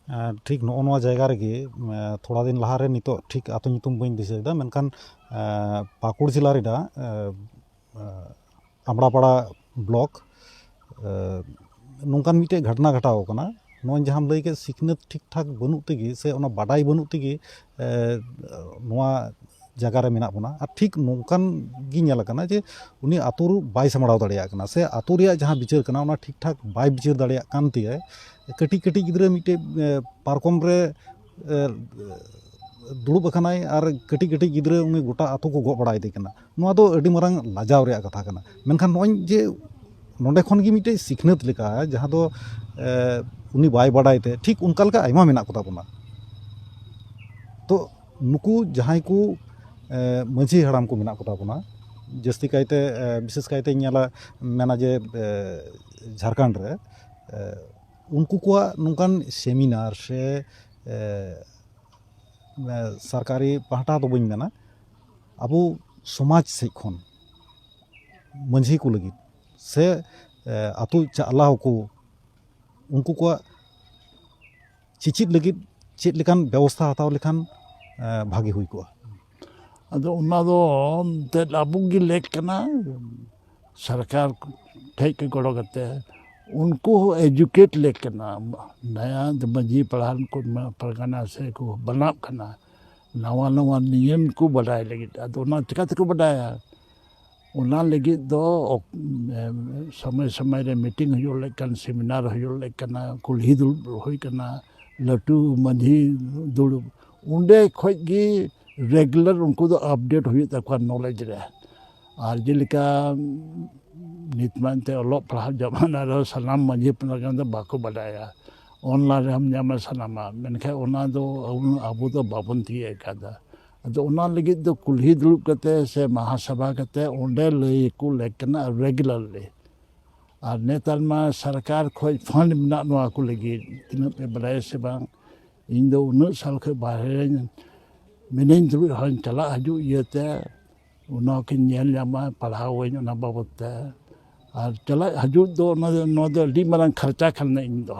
ᱟᱨ ᱴᱷᱤᱠ ᱱᱚᱜᱼᱚ ᱱᱚᱣᱟ ᱡᱟᱭᱜᱟ ᱨᱮᱜᱮ, ᱮᱸ, ᱛᱷᱚᱲᱟ ᱫᱤᱱ ᱞᱟᱦᱟᱨᱮ, ᱱᱤᱛᱚᱜ ᱴᱷᱤᱠ ᱟᱹᱛᱩ ᱧᱩᱛᱩᱢ ᱵᱟᱹᱧ ᱫᱤᱥᱟᱹᱭᱮᱫᱟ, ᱢᱮᱱᱠᱷᱟᱱ, ᱮᱸ, ᱯᱟᱹᱠᱩᱲ ᱡᱮᱞᱟ ᱨᱮᱱᱟᱜ, ᱮᱸ, ᱮᱸ, ᱟᱢᱲᱟᱯᱟᱲᱟ ᱵᱞᱚᱠ, ᱮᱸ, ᱱᱚᱝᱠᱟᱱ ᱢᱤᱫᱴᱮᱡ ᱜᱷᱚᱴᱚᱱᱟ ᱜᱷᱚᱴᱟᱣ ᱟᱠᱟᱱᱟ᱾ ᱱᱚᱜᱼᱚᱭ ᱡᱟᱦᱟᱸᱢ ᱞᱟᱹᱭ ᱠᱮᱫ, ᱥᱤᱠᱷᱱᱟᱹᱛ ᱴᱷᱤᱠ ᱴᱷᱟᱠ ᱵᱟᱹᱱᱩᱜ ᱛᱮᱜᱮ ᱥᱮ ᱚᱱᱟ ᱵᱟᱰᱟᱭ ᱵᱟᱹᱱᱩᱜ ᱛᱮᱜᱮ, ᱮᱸ, ᱱᱚᱣᱟ ᱡᱟᱭᱜᱟ ᱨᱮ ᱢᱮᱱᱟᱜ ᱵᱚᱱᱟ᱾ ᱟᱨ ᱴᱷᱤᱠ ᱱᱚᱝᱠᱟᱱ ᱜᱮ ᱧᱮᱞ ᱟᱠᱟᱱᱟ ᱡᱮ ᱩᱱᱤ ᱟᱹᱛᱩ ᱵᱟᱭ ᱥᱟᱢᱵᱲᱟᱣ ᱫᱟᱲᱮᱭᱟᱜ ᱠᱟᱱᱟ, ᱥᱮ ᱟᱹᱛᱩ ᱨᱮᱭᱟᱜ ᱡᱟᱦᱟᱸ ᱵᱤᱪᱟᱹᱨ ᱠᱟᱱᱟ, ᱚᱱᱟ ᱴᱷᱤᱠ ᱴᱷᱟᱠ ᱵᱟᱭ ᱵᱤᱪᱟᱹᱨ ᱫᱟᱲᱮᱭᱟᱜ ᱠᱟᱱ ᱛᱮ ᱠᱟᱹᱴᱤᱡ ᱠᱟᱹᱴᱤᱡ ᱜᱤᱫᱽᱨᱟᱹ ᱢᱤᱫᱴᱮᱡ, ᱮ, ᱯᱟᱨᱠᱚᱢ ᱨᱮ, ᱮ, ᱫᱩᱲᱩᱵ ᱟᱠᱟᱱᱟᱭ ᱟᱨ ᱠᱟᱹᱴᱤᱡ ᱠᱟᱹᱴᱤᱡ ᱜᱤᱫᱽᱨᱟᱹ ᱩᱱᱤ ᱜᱚᱴᱟ ᱟᱹᱛᱩ ᱠᱚ ᱜᱚᱜ ᱵᱟᱲᱟᱭᱮᱫᱮ ᱠᱟᱱᱟ᱾ ᱱᱚᱣᱟ ᱫᱚ ᱟᱹᱰᱤ ᱢᱟᱨᱟᱝ ᱞᱟᱡᱟᱣ ᱨᱮᱭᱟᱜ ᱠᱟᱛᱷᱟ ᱠᱟᱱᱟ᱾ ᱢᱮᱱᱠᱷᱟᱱ ᱱᱚᱜᱼᱚᱭ ᱡᱮ ᱱᱚᱸᱰᱮ ᱠᱷᱚᱱ ᱜᱮ ᱢᱤᱫᱴᱮᱡ ᱥᱤᱠᱷᱱᱟᱹᱛ ᱞᱮᱠᱟ, ᱡᱟᱦᱟᱸ ᱫᱚ, ᱮ, ᱩᱱᱤ ᱵᱟᱭ ᱵᱟᱰᱟᱭ ᱛᱮ, ᱴᱷᱤᱠ ᱚᱱᱠᱟ ᱞᱮᱠᱟ ᱟᱭᱢᱟ ᱢᱮᱱᱟᱜ ᱠᱚᱛᱟ ᱵᱚᱱᱟ᱾ ᱛᱚ ᱱᱩᱠᱩ ᱡᱟᱦᱟᱸᱭ ᱠᱚ, ᱮ, ᱢᱟᱹᱡᱷᱤ ᱦᱟᱲᱟᱢ ᱠᱚ ᱢᱮᱱᱟᱜ ᱠᱚᱛᱟ ᱵᱚᱱᱟ, ᱡᱟᱹᱥᱛᱤ ᱠᱟᱭᱛᱮ, ᱮ, ᱵᱤᱥᱮᱥ ᱠᱟᱭᱛᱮᱧ ᱧᱮᱞᱟ, ᱢᱮᱱᱟ ᱡᱮ, ᱮ, ᱡᱷᱟᱲᱠᱷᱚᱸᱰ ᱨᱮ, ᱮ, ᱩᱱᱠᱩ ᱠᱚᱣᱟᱜ ᱱᱚᱝᱠᱟᱱ ᱥᱮᱢᱤᱱᱟᱨ ᱥᱮ, ᱮ, ᱮ, ᱥᱚᱨᱠᱟᱨᱤ ᱯᱟᱦᱴᱟ ᱫᱚ ᱵᱟᱹᱧ ᱢᱮᱱᱟ, ᱟᱵᱚ ᱥᱚᱢᱟᱡᱽ ᱥᱮᱫ ᱠᱷᱚᱱ ᱢᱟᱹᱡᱷᱤ ᱠᱚ ᱞᱟᱹᱜᱤᱫ ᱥᱮ, ᱮ, ᱟᱹᱛᱩ ᱪᱟᱪᱞᱟᱣ ᱠᱚ, ᱩᱱᱠᱩ ᱠᱚᱣᱟᱜ ᱪᱮᱪᱮᱫ ᱞᱟᱹᱜᱤᱫ ᱪᱮᱫ ᱞᱮᱠᱟᱱ ᱵᱮᱵᱚᱥᱛᱷᱟ ᱦᱟᱛᱟᱣ ᱞᱮᱠᱷᱟᱱ, ᱮ, ᱵᱷᱟᱜᱮ ᱦᱩᱭ ᱠᱚᱜᱼᱟ? ᱟᱫᱚ ᱚᱱᱟ ᱫᱚ ᱮᱱᱛᱮᱫ ᱟᱵᱚ ᱜᱮ ᱞᱮᱠ ᱠᱟᱱᱟ, ᱥᱚᱨᱠᱟᱨ ᱴᱷᱮᱡ ᱠᱚ ᱜᱚᱲᱚ ᱠᱟᱛᱮ ᱩᱱᱠᱩ ᱦᱚᱸ ᱮᱡᱩᱠᱮᱴ ᱞᱮᱠ ᱠᱟᱱᱟ᱾ ᱱᱟᱭᱟ ᱢᱟᱹᱡᱷᱤ ᱯᱟᱲᱦᱟᱱ ᱠᱚ, ᱯᱟᱨᱜᱟᱱᱟ ᱥᱮ ᱠᱚ ᱵᱮᱱᱟᱜ ᱠᱟᱱᱟ, ᱱᱟᱣᱟ ᱱᱟᱣᱟ ᱱᱤᱭᱚᱢ ᱠᱚ ᱵᱟᱰᱟᱭ ᱞᱟᱹᱜᱤᱫ᱾ ᱟᱫᱚ ᱚᱱᱟ ᱪᱤᱠᱟ ᱛᱮᱠᱚ ᱵᱟᱰᱟᱭᱟ? ᱚᱱᱟ ᱞᱟᱹᱜᱤᱫ ᱫᱚ ᱚᱠ-, ᱮᱢ, ᱥᱚᱢᱚᱭ ᱥᱚᱢᱚᱭ ᱨᱮ ᱢᱤᱴᱤᱝ ᱦᱩᱭᱩᱜ ᱞᱮᱠ ᱠᱟᱱ, ᱥᱮᱢᱤᱱᱟᱨ ᱦᱩᱭᱩᱜ ᱞᱮᱠ ᱠᱟᱱᱟ, ᱠᱩᱞᱦᱤ ᱫᱩᱲᱩᱵ ᱦᱩᱭ ᱠᱟᱱᱟ, ᱞᱟᱹᱴᱩ ᱢᱟᱹᱡᱷᱤ ᱫᱩᱲᱩᱵ, ᱚᱸᱰᱮ ᱠᱷᱚᱡ ᱜᱮ ᱨᱮᱜᱩᱞᱟᱨ ᱩᱱᱠᱩ ᱫᱚ ᱟᱯᱰᱮᱴ ᱦᱩᱭᱩᱜ ᱛᱟᱠᱚᱣᱟ ᱱᱚᱞᱮᱡᱽ ᱨᱮ᱾ ᱟᱨ ᱡᱮᱞᱮᱠᱟ ᱱᱤᱛ ᱢᱟ ᱮᱱᱛᱮ ᱚᱞᱚᱜ ᱯᱟᱲᱦᱟᱣ ᱡᱟᱢᱟᱱᱟ ᱨᱮᱦᱚᱸ ᱥᱟᱱᱟᱢ ᱢᱟᱹᱡᱷᱤ ᱯᱟᱨᱜᱟᱱᱟ ᱫᱚ ᱵᱟᱠᱚ ᱵᱟᱰᱟᱭᱟ᱾ ᱚᱱᱞᱟᱭᱤᱱ ᱨᱮᱦᱚᱸᱢ ᱧᱟᱢᱟ ᱥᱟᱱᱟᱢᱟᱜ, ᱢᱮᱱᱠᱷᱟᱱ ᱚᱱᱟ ᱫᱚ ᱟᱵᱚ, ᱟᱵᱚ ᱫᱚ ᱵᱟᱵᱚᱱ ᱛᱤᱭᱟᱹᱜ ᱟᱠᱟᱫᱟ᱾ ᱟᱫᱚ ᱚᱱᱟ ᱞᱟᱹᱜᱤᱫ ᱫᱚ ᱠᱩᱞᱦᱤ ᱫᱩᱲᱩᱵ ᱠᱟᱛᱮ ᱥᱮ ᱢᱟᱦᱟᱥᱟᱵᱷᱟ ᱠᱟᱛᱮ ᱚᱸᱰᱮ ᱞᱟᱹᱭ ᱟᱠᱚ ᱞᱮᱠ ᱠᱟᱱᱟ regularly᱾ ᱟᱨ ᱱᱮᱛᱟᱨ ᱢᱟ ᱥᱚᱨᱠᱟᱨ ᱠᱷᱚᱡ fund ᱢᱮᱱᱟᱜ ᱱᱚᱣᱟ ᱠᱚ ᱞᱟᱹᱜᱤᱫ, ᱛᱤᱱᱟᱹᱜ ᱯᱮ ᱵᱟᱰᱟᱭᱟ ᱥᱮ ᱵᱟᱝ? ᱤᱧ ᱫᱚ ᱩᱱᱟᱹᱜ ᱥᱟᱞ ᱠᱷᱚᱡ ᱵᱟᱦᱨᱮ ᱨᱮ ᱢᱤᱱᱟᱹᱧ ᱛᱩᱞᱩᱡ ᱦᱚᱸᱧ ᱪᱟᱞᱟᱜ ᱦᱤᱡᱩᱜ ᱤᱭᱟᱹᱛᱮ ᱚᱱᱟ ᱠᱚᱧ ᱧᱮᱞ ᱧᱟᱢᱟ, ᱯᱟᱲᱦᱟᱣᱟᱹᱧ ᱚᱱᱟ ᱵᱟᱵᱚᱫ ᱛᱮ᱾ ᱟᱨ ᱪᱟᱞᱟᱜ ᱦᱤᱡᱩᱜ ᱫᱚ ᱚᱱᱟ ᱫᱚ, ᱱᱚᱣᱟ ᱫᱚ ᱟᱹᱰᱤ ᱢᱟᱨᱟᱝ ᱠᱷᱚᱨᱪᱟ ᱠᱟᱱᱟ᱾ ᱤᱧ ᱫᱚ,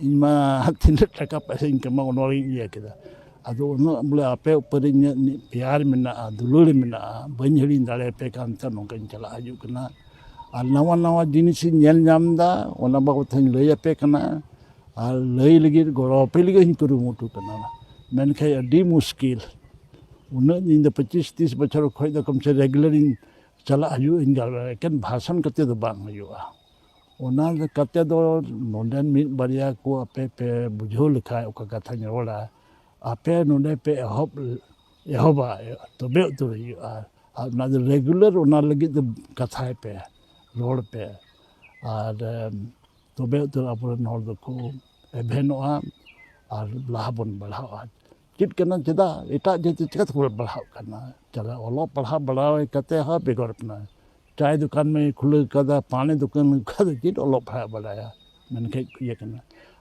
ᱤᱧ ᱢᱟ ᱛᱤᱱᱟᱹᱜ ᱴᱟᱠᱟ ᱯᱚᱭᱥᱟᱧ ᱠᱟᱢᱟᱣ ᱚᱱᱟ ᱨᱮᱜᱮᱧ ᱤᱭᱟᱹ ᱠᱮᱫᱟ᱾ ᱟᱫᱚ ᱩᱱᱟᱹᱜ ᱵᱚᱞᱮ ᱟᱯᱮ ᱩᱯᱟᱹᱨ ᱤᱧᱟᱹᱜ ᱢᱤᱫ ᱯᱮᱭᱟᱨ ᱢᱮᱱᱟᱜᱼᱟ, ᱫᱩᱞᱟᱹᱲ ᱢᱮᱱᱟᱜᱼᱟ, ᱵᱟᱹᱧ ᱦᱤᱲᱤᱧ ᱫᱟᱲᱮᱭᱟᱯᱮ ᱠᱟᱱᱛᱮ ᱱᱚᱝᱠᱟᱧ ᱪᱟᱞᱟᱜ ᱦᱤᱡᱩᱜ ᱠᱟᱱᱟ᱾ ᱟᱨ ᱱᱟᱣᱟ ᱱᱟᱣᱟ ᱡᱤᱱᱤᱥᱤᱧ ᱧᱮᱞ ᱧᱟᱢ ᱮᱫᱟ, ᱚᱱᱟ ᱵᱟᱵᱚᱫ ᱛᱮᱧ ᱞᱟᱹᱭ ᱟᱯᱮ ᱠᱟᱱᱟ᱾ ᱟᱨ ᱞᱟᱹᱭ ᱞᱟᱹᱜᱤᱫ, ᱜᱚᱲᱚ ᱟᱯᱮ ᱞᱟᱹᱜᱤᱫ ᱤᱧ ᱠᱩᱨᱩᱢᱩᱴᱩ ᱠᱟᱱᱟ᱾ ᱢᱮᱱᱠᱷᱟᱱ ᱟᱹᱰᱤ ᱢᱩᱥᱠᱤᱞ, ᱩᱱᱟᱹᱜ ᱤᱧ ᱫᱚ ᱯᱚᱸᱪᱤᱥ ᱛᱤᱥ ᱵᱚᱪᱷᱚᱨ ᱠᱷᱚᱱ ᱫᱚ ᱠᱚᱢ ᱥᱮ regular ᱤᱧ ᱪᱟᱞᱟᱜ ᱦᱤᱡᱩᱜ ᱤᱧ ᱜᱟᱞᱢᱟᱨᱟᱣ, ᱮᱠᱮᱱ ᱵᱷᱟᱥᱚᱱ ᱠᱟᱛᱮ ᱫᱚ ᱵᱟᱝ ᱦᱩᱭᱩᱜᱼᱟ᱾ ᱚᱱᱟ ᱠᱟᱛᱮ ᱫᱚ ᱱᱚᱰᱮᱱ ᱢᱤᱫ ᱵᱟᱨᱭᱟ ᱠᱚ ᱟᱯᱮ ᱯᱮ ᱵᱩᱡᱷᱟᱹᱣ ᱞᱮᱠᱷᱟᱡ ᱚᱠᱟ ᱠᱟᱛᱷᱟᱧ ᱨᱚᱲᱟ, ᱟᱯᱮ ᱱᱚᱰᱮ ᱯᱮ ᱮᱦᱚᱵ, ᱮᱦᱚᱵᱟ, ᱛᱚᱵᱮ ᱩᱛᱟᱹᱨ ᱦᱩᱭᱩᱜᱼᱟ᱾ ᱟᱨ ᱚᱱᱟ ᱫᱚ regular, ᱚᱱᱟ ᱞᱟᱹᱜᱤᱫ ᱫᱚ ᱠᱟᱛᱷᱟᱭ ᱯᱮ, ᱨᱚᱲ ᱯᱮ᱾ ᱟᱨ ᱮᱢ, ᱛᱚᱵᱮ ᱩᱛᱟᱹᱨ ᱟᱵᱚᱨᱮᱱ ᱦᱚᱲ ᱫᱚᱠᱚ ᱮᱵᱷᱮᱱᱚᱜᱼᱟ ᱟᱨ ᱞᱟᱦᱟ ᱵᱚᱱ ᱵᱟᱲᱦᱟᱜᱼᱟ᱾ ᱪᱮᱫ ᱠᱟᱱᱟ, ᱪᱮᱫᱟᱜ ᱮᱴᱟᱜ ᱡᱟᱹᱛᱤ ᱪᱤᱠᱟᱹ ᱛᱮᱠᱚ ᱵᱟᱲᱦᱟᱜ ᱠᱟᱱᱟ? ᱪᱟᱞᱟᱜ ᱚᱞᱚᱜ ᱯᱟᱲᱦᱟᱣ ᱵᱟᱲᱟᱭ ᱠᱟᱛᱮ ᱦᱚᱸ ᱵᱮᱜᱚᱨ ᱠᱟᱱᱟ᱾ ᱪᱟᱭ ᱫᱚᱠᱟᱱ ᱢᱟᱭ ᱠᱷᱩᱞᱟᱹᱣ ᱠᱟᱫᱟ, ᱯᱟᱱᱮ ᱫᱚᱠᱟᱱ ᱠᱟᱫᱟ, ᱪᱮᱫ ᱚᱞᱚᱜ ᱯᱟᱲᱦᱟᱜ ᱵᱟᱲᱟᱭᱟ? ᱢᱮᱱᱠᱷᱟᱱ ᱤᱭᱟᱹ ᱠᱟᱱᱟ᱾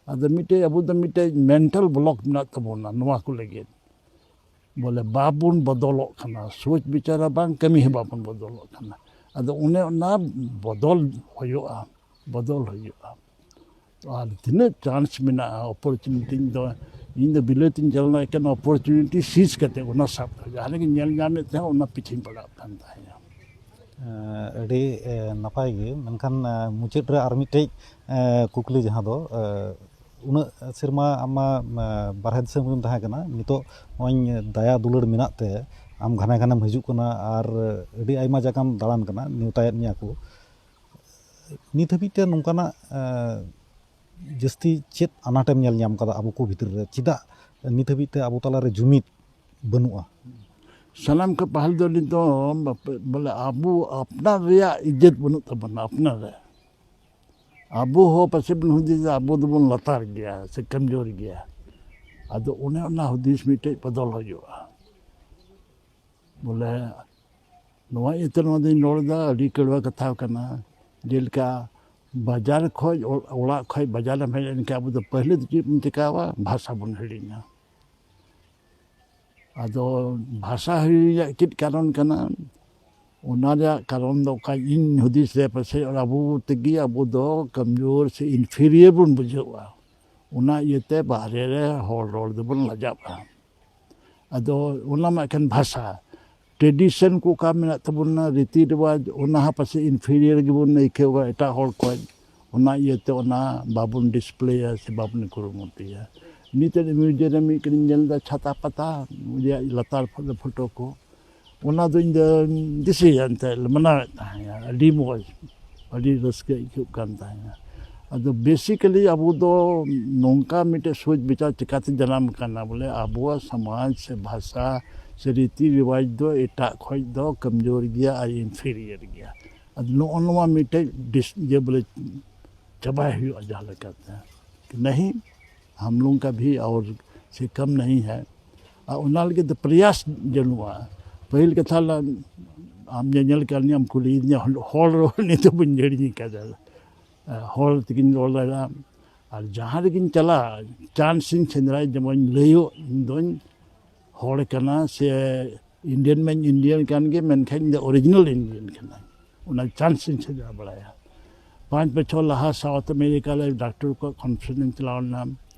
ᱟᱫᱚ ᱢᱤᱫᱴᱮᱡ ᱟᱵᱚ ᱫᱚ ᱢᱤᱫᱴᱮᱡ mental block ᱢᱮᱱᱟᱜ ᱛᱟᱵᱚᱱᱟ ᱱᱚᱣᱟ ᱠᱚ ᱞᱟᱹᱜᱤᱫ, ᱵᱚᱞᱮ ᱵᱟᱵᱚᱱ ᱵᱚᱫᱚᱞᱚᱜ ᱠᱟᱱᱟ, ᱥᱳᱪ ᱵᱤᱪᱟᱨ ᱦᱚᱸ ᱵᱟᱝ, ᱠᱟᱹᱢᱤ ᱦᱚᱸ ᱵᱟᱵᱚᱱ ᱵᱚᱫᱚᱞᱚᱜ ᱠᱟᱱᱟ᱾ ᱟᱫᱚ ᱚᱱᱮ ᱚᱱᱟ ᱵᱚᱫᱚᱞ ᱦᱩᱭᱩᱜᱼᱟ, ᱵᱚᱫᱚᱞ ᱦᱩᱭᱩᱜᱼᱟ᱾ ᱟᱨ ᱛᱤᱱᱟᱹᱜ chance ᱢᱮᱱᱟᱜᱼᱟ, opportunity, ᱤᱧ ᱫᱚ, ᱤᱧ ᱫᱚ ᱵᱤᱞᱟᱹᱛᱤᱧ ᱪᱟᱞᱟᱣ ᱞᱮᱱᱟ, ᱮᱠᱮᱱ opportunity seize ᱠᱟᱛᱮ ᱚᱱᱟ ᱥᱟᱵ ᱠᱟᱛᱮ ᱡᱟᱦᱟᱸ ᱨᱮᱜᱮᱧ ᱧᱮᱞ ᱧᱟᱢᱮᱫ ᱛᱟᱦᱮᱸᱫ, ᱚᱱᱟ ᱯᱤᱪᱷᱟᱹᱧ ᱯᱟᱲᱟᱜ ᱠᱟᱱ ᱛᱟᱦᱮᱸᱫ᱾ ᱮᱸ, ᱟᱹᱰᱤ, ᱮ, ᱱᱟᱯᱟᱭ ᱜᱮ, ᱢᱮᱱᱠᱷᱟᱱ, ᱮ, ᱢᱩᱪᱟᱹᱫ ᱨᱮ ᱟᱨ ᱢᱤᱫᱴᱮᱡ, ᱮ, ᱠᱩᱠᱞᱤ, ᱡᱟᱦᱟᱸ ᱫᱚ, ᱮ, ᱩᱱᱟᱹᱜ ᱥᱮᱨᱢᱟ ᱟᱢ ᱢᱟ, ᱮ, ᱵᱟᱨᱦᱮ ᱫᱤᱥᱚᱢ ᱨᱮᱢ ᱛᱟᱦᱮᱸ ᱠᱟᱱᱟ, ᱱᱤᱛᱚᱜ ᱱᱚᱜᱼᱚᱭ ᱫᱟᱭᱟ ᱫᱩᱞᱟᱹᱲ ᱢᱮᱱᱟᱜ ᱛᱮ ᱟᱢ ᱜᱷᱟᱱᱮ ᱜᱷᱟᱱᱮᱢ ᱦᱤᱡᱩᱜ ᱠᱟᱱᱟ ᱟᱨ ᱟᱹᱰᱤ ᱟᱭᱢᱟ ᱡᱟᱭᱜᱟᱢ ᱫᱟᱬᱟᱱ ᱠᱟᱱᱟ, ᱱᱮᱣᱛᱟᱭᱮᱫ ᱢᱮᱭᱟ ᱠᱚ᱾ ᱱᱤᱛ ᱦᱟᱹᱵᱤᱡ ᱛᱮ ᱱᱚᱝᱠᱟᱱᱟᱜ, ᱮ, ᱡᱟᱹᱥᱛᱤ ᱪᱮᱫ ᱟᱱᱟᱴᱮᱢ ᱧᱮᱞ ᱧᱟᱢ ᱠᱟᱫᱟ ᱟᱵᱚ ᱠᱚ ᱵᱷᱤᱛᱨᱤ ᱨᱮ? ᱪᱮᱫᱟᱜ ᱱᱤᱛ ᱦᱟᱹᱵᱤᱡ ᱛᱮ ᱟᱵᱚ ᱛᱟᱞᱟᱨᱮ ᱡᱩᱢᱤᱫ ᱵᱟᱹᱱᱩᱜᱼᱟ? ᱥᱟᱱᱟᱢ ᱠᱷᱚᱱ ᱯᱟᱦᱤᱞ ᱫᱚ ᱱᱤᱛᱚᱜ ᱵᱚᱞᱮ ᱟᱵᱚ ᱟᱯᱱᱟᱨ ᱨᱮᱭᱟᱜ ᱤᱡᱽᱡᱚᱛ ᱵᱟᱹᱱᱩᱜ ᱛᱟᱵᱚᱱᱟ᱾ ᱟᱯᱱᱟᱨ ᱨᱮ ᱟᱵᱚ ᱦᱚᱸ ᱯᱟᱥᱮᱡ ᱵᱚᱱ ᱦᱩᱫᱤᱥᱟ ᱟᱵᱚ ᱫᱚᱵᱚᱱ ᱞᱟᱛᱟᱨ ᱜᱮᱭᱟ ᱥᱮ ᱠᱚᱢᱡᱳᱨ ᱜᱮᱭᱟ᱾ ᱟᱫᱚ ᱚᱱᱮ ᱚᱱᱟ ᱦᱩᱫᱤᱥ ᱢᱤᱫᱴᱮᱡ ᱵᱚᱫᱚᱞ ᱦᱩᱭᱩᱜᱼᱟ᱾ ᱵᱚᱞᱮ ᱱᱚᱣᱟ ᱤᱭᱟᱹᱛᱮ ᱱᱚᱣᱟ ᱫᱚᱧ ᱨᱚᱲ ᱮᱫᱟ, ᱟᱹᱰᱤ ᱠᱟᱹᱲᱣᱟᱹ ᱠᱟᱛᱷᱟ ᱠᱟᱱᱟ᱾ ᱡᱮᱞᱮᱠᱟ ᱵᱟᱡᱟᱨ ᱠᱷᱚᱡ ᱚᱲᱟᱜ ᱠᱷᱚᱡ ᱵᱟᱡᱟᱨ ᱮᱢ ᱦᱮᱡ ᱞᱮᱱᱠᱷᱟᱱ ᱟᱵᱚ ᱫᱚ ᱯᱟᱹᱦᱤᱞ ᱫᱚ ᱪᱮᱫ ᱵᱚᱱ ᱪᱤᱠᱟᱹᱣᱟ? ᱵᱷᱟᱥᱟ ᱵᱚᱱ ᱦᱤᱲᱤᱧᱟ᱾ ᱟᱫᱚ ᱵᱷᱟᱥᱟ ᱦᱤᱲᱤᱧ ᱨᱮᱭᱟᱜ ᱪᱮᱫ ᱠᱟᱨᱚᱱ ᱠᱟᱱᱟ? ᱚᱱᱟ ᱨᱮᱭᱟᱜ ᱠᱟᱨᱚᱱ ᱫᱚ ᱚᱠᱟ ᱤᱧ ᱦᱩᱫᱤᱥ ᱨᱮ ᱯᱟᱥᱮᱡ ᱟᱵᱚ ᱛᱮᱜᱮ ᱟᱵᱚ ᱫᱚ ᱠᱚᱢᱡᱳᱨ ᱥᱮ inferior ᱵᱚᱱ ᱵᱩᱡᱷᱟᱹᱣᱟ᱾ ᱚᱱᱟ ᱤᱭᱟᱹᱛᱮ ᱵᱟᱦᱨᱮ ᱨᱮ ᱦᱚᱲ ᱨᱚᱲ ᱫᱚᱵᱚᱱ ᱞᱟᱡᱟᱜᱼᱟ᱾ ᱟᱫᱚ ᱚᱱᱟ ᱢᱟ ᱮᱠᱷᱮᱱ ᱵᱷᱟᱥᱟ, tradition ᱠᱚ ᱚᱠᱟ ᱢᱮᱱᱟᱜ ᱛᱟᱵᱚᱱᱟ, ᱨᱤᱛᱤ ᱨᱮᱣᱟᱡᱽ, ᱚᱱᱟ ᱦᱚᱸ ᱯᱟᱥᱮᱡ inferior ᱜᱮᱵᱚᱱ ᱟᱹᱭᱠᱟᱹᱣᱟ ᱮᱴᱟᱜ ᱦᱚᱲ ᱠᱷᱚᱡ᱾ ᱚᱱᱟ ᱤᱭᱟᱹᱛᱮ ᱚᱱᱟ ᱵᱟᱵᱚᱱ ᱰᱤᱥᱯᱞᱮᱭᱟ ᱥᱮ ᱵᱟᱵᱚᱱ ᱠᱩᱨᱩᱢᱩᱴᱩᱭᱟ᱾ ᱱᱤᱛᱚᱜ ᱢᱤᱭᱩᱡᱤᱭᱟᱢ ᱨᱮ ᱢᱤᱫ ᱠᱟᱹᱴᱤᱡ ᱧᱮᱞ ᱮᱫᱟ ᱪᱷᱟᱛᱟ ᱯᱟᱛᱟ, ᱨᱮᱭᱟᱜ ᱞᱟᱛᱟᱨ ᱯᱷᱚ- ᱯᱷᱳᱴᱳ ᱠᱚ, ᱚᱱᱟ ᱫᱚ ᱤᱧ ᱫᱚᱧ ᱫᱤᱥᱟᱹᱭᱟ, ᱮᱱᱛᱮᱫ ᱞᱮ ᱢᱟᱱᱟᱣᱮᱫ ᱛᱟᱦᱮᱸᱱᱟ, ᱟᱹᱰᱤ ᱢᱚᱡᱽ, ᱟᱹᱰᱤ ᱨᱟᱹᱥᱠᱟᱹ ᱟᱹᱭᱠᱟᱹᱜ ᱠᱟᱱ ᱛᱟᱦᱮᱸᱱᱟ᱾ ᱟᱫᱚ basically ᱟᱵᱚ ᱫᱚ ᱱᱚᱝᱠᱟ ᱢᱤᱫᱴᱮᱡ ᱥᱳᱪ ᱵᱤᱪᱟᱨ ᱪᱤᱠᱟᱹᱛᱮ ᱡᱟᱱᱟᱢ ᱠᱟᱱᱟ, ᱵᱚᱞᱮ ᱟᱵᱚᱣᱟᱜ ᱥᱚᱢᱟᱡᱽ ᱥᱮ ᱵᱷᱟᱥᱟ ᱥᱮ ᱨᱤᱛᱤ ᱨᱮᱣᱟᱡᱽ ᱫᱚ ᱮᱴᱟᱜ ᱠᱷᱚᱡ ᱫᱚ ᱠᱚᱢᱡᱳᱨ ᱜᱮᱭᱟ ᱟᱨ inferior ᱜᱮᱭᱟ᱾ ᱟᱫᱚ ᱱᱚᱜᱼᱚ ᱱᱚᱣᱟ ᱢᱤᱫᱴᱮᱡ ᱰᱤᱥ- ᱤᱭᱟᱹ ᱵᱚᱞᱮ ᱪᱟᱵᱟᱭ ᱦᱩᱭᱩᱜᱼᱟ ᱡᱟᱦᱟᱸ ᱞᱮᱠᱟᱛᱮ, ᱱᱟᱦᱤ ᱦᱟᱢ ᱞᱳᱜ ᱠᱟ ᱵᱷᱤ ᱟᱣᱨ ᱥᱮ ᱠᱟᱢ ᱱᱟᱦᱤ ᱦᱟᱭ᱾ ᱟᱨ ᱚᱱᱟ ᱞᱟᱹᱜᱤᱫ ᱫᱚ ᱯᱨᱚᱭᱟᱥ ᱡᱟᱹᱱᱩᱜᱼᱟ᱾ ᱯᱟᱹᱦᱤᱞ ᱠᱟᱛᱷᱟ ᱞᱟ- ᱟᱢ ᱧᱮᱧᱮᱞ ᱠᱟᱱ ᱜᱮᱭᱟᱢ, ᱠᱩᱞᱤᱭᱮᱫᱤᱧᱟ, ᱦᱚᱲ ᱨᱚᱲ ᱱᱤᱛ ᱦᱚᱸ ᱵᱟᱹᱧ ᱦᱤᱲᱤᱧ ᱠᱟᱫᱟ᱾ ᱦᱚᱲ ᱛᱮᱜᱤᱧ ᱨᱚᱲ ᱫᱟᱲᱮᱭᱟᱜᱼᱟ᱾ ᱟᱨ ᱡᱟᱦᱟᱸ ᱨᱮᱜᱤᱧ ᱪᱟᱞᱟᱜᱼᱟ, ᱪᱟᱱᱥ ᱤᱧ ᱥᱮᱸᱫᱽᱨᱟᱭᱟ, ᱡᱮᱢᱚᱱ ᱞᱟᱹᱭᱚᱜ ᱤᱧ ᱫᱚᱧ ᱦᱚᱲ ᱠᱟᱱᱟ ᱥᱮ ᱤᱱᱰᱤᱭᱟᱱ ᱢᱟᱧ ᱤᱱᱰᱤᱭᱟᱱ ᱠᱟᱱ ᱜᱮ, ᱢᱮᱱᱠᱷᱟᱱ ᱤᱧ ᱫᱚ ᱚᱨᱤᱡᱤᱱᱟᱞ ᱤᱱᱰᱤᱭᱟᱱ ᱠᱟᱱᱟᱧ᱾ ᱚᱱᱟ ᱪᱟᱱᱥ ᱤᱧ ᱥᱮᱸᱫᱽᱨᱟ ᱵᱟᱲᱟᱭᱟ᱾ ᱯᱟᱸᱪ ᱵᱚᱪᱷᱚᱨ ᱞᱟᱦᱟ ᱥᱟᱣᱩᱛᱷ ᱟᱢᱮᱨᱤᱠᱟ ᱨᱮ ᱰᱟᱠᱛᱚᱨ ᱠᱚᱣᱟᱜ ᱠᱚᱱᱯᱷᱟᱨᱮᱱᱥ ᱤᱧ ᱪᱟᱞᱟᱣ ᱞᱮᱱᱟ᱾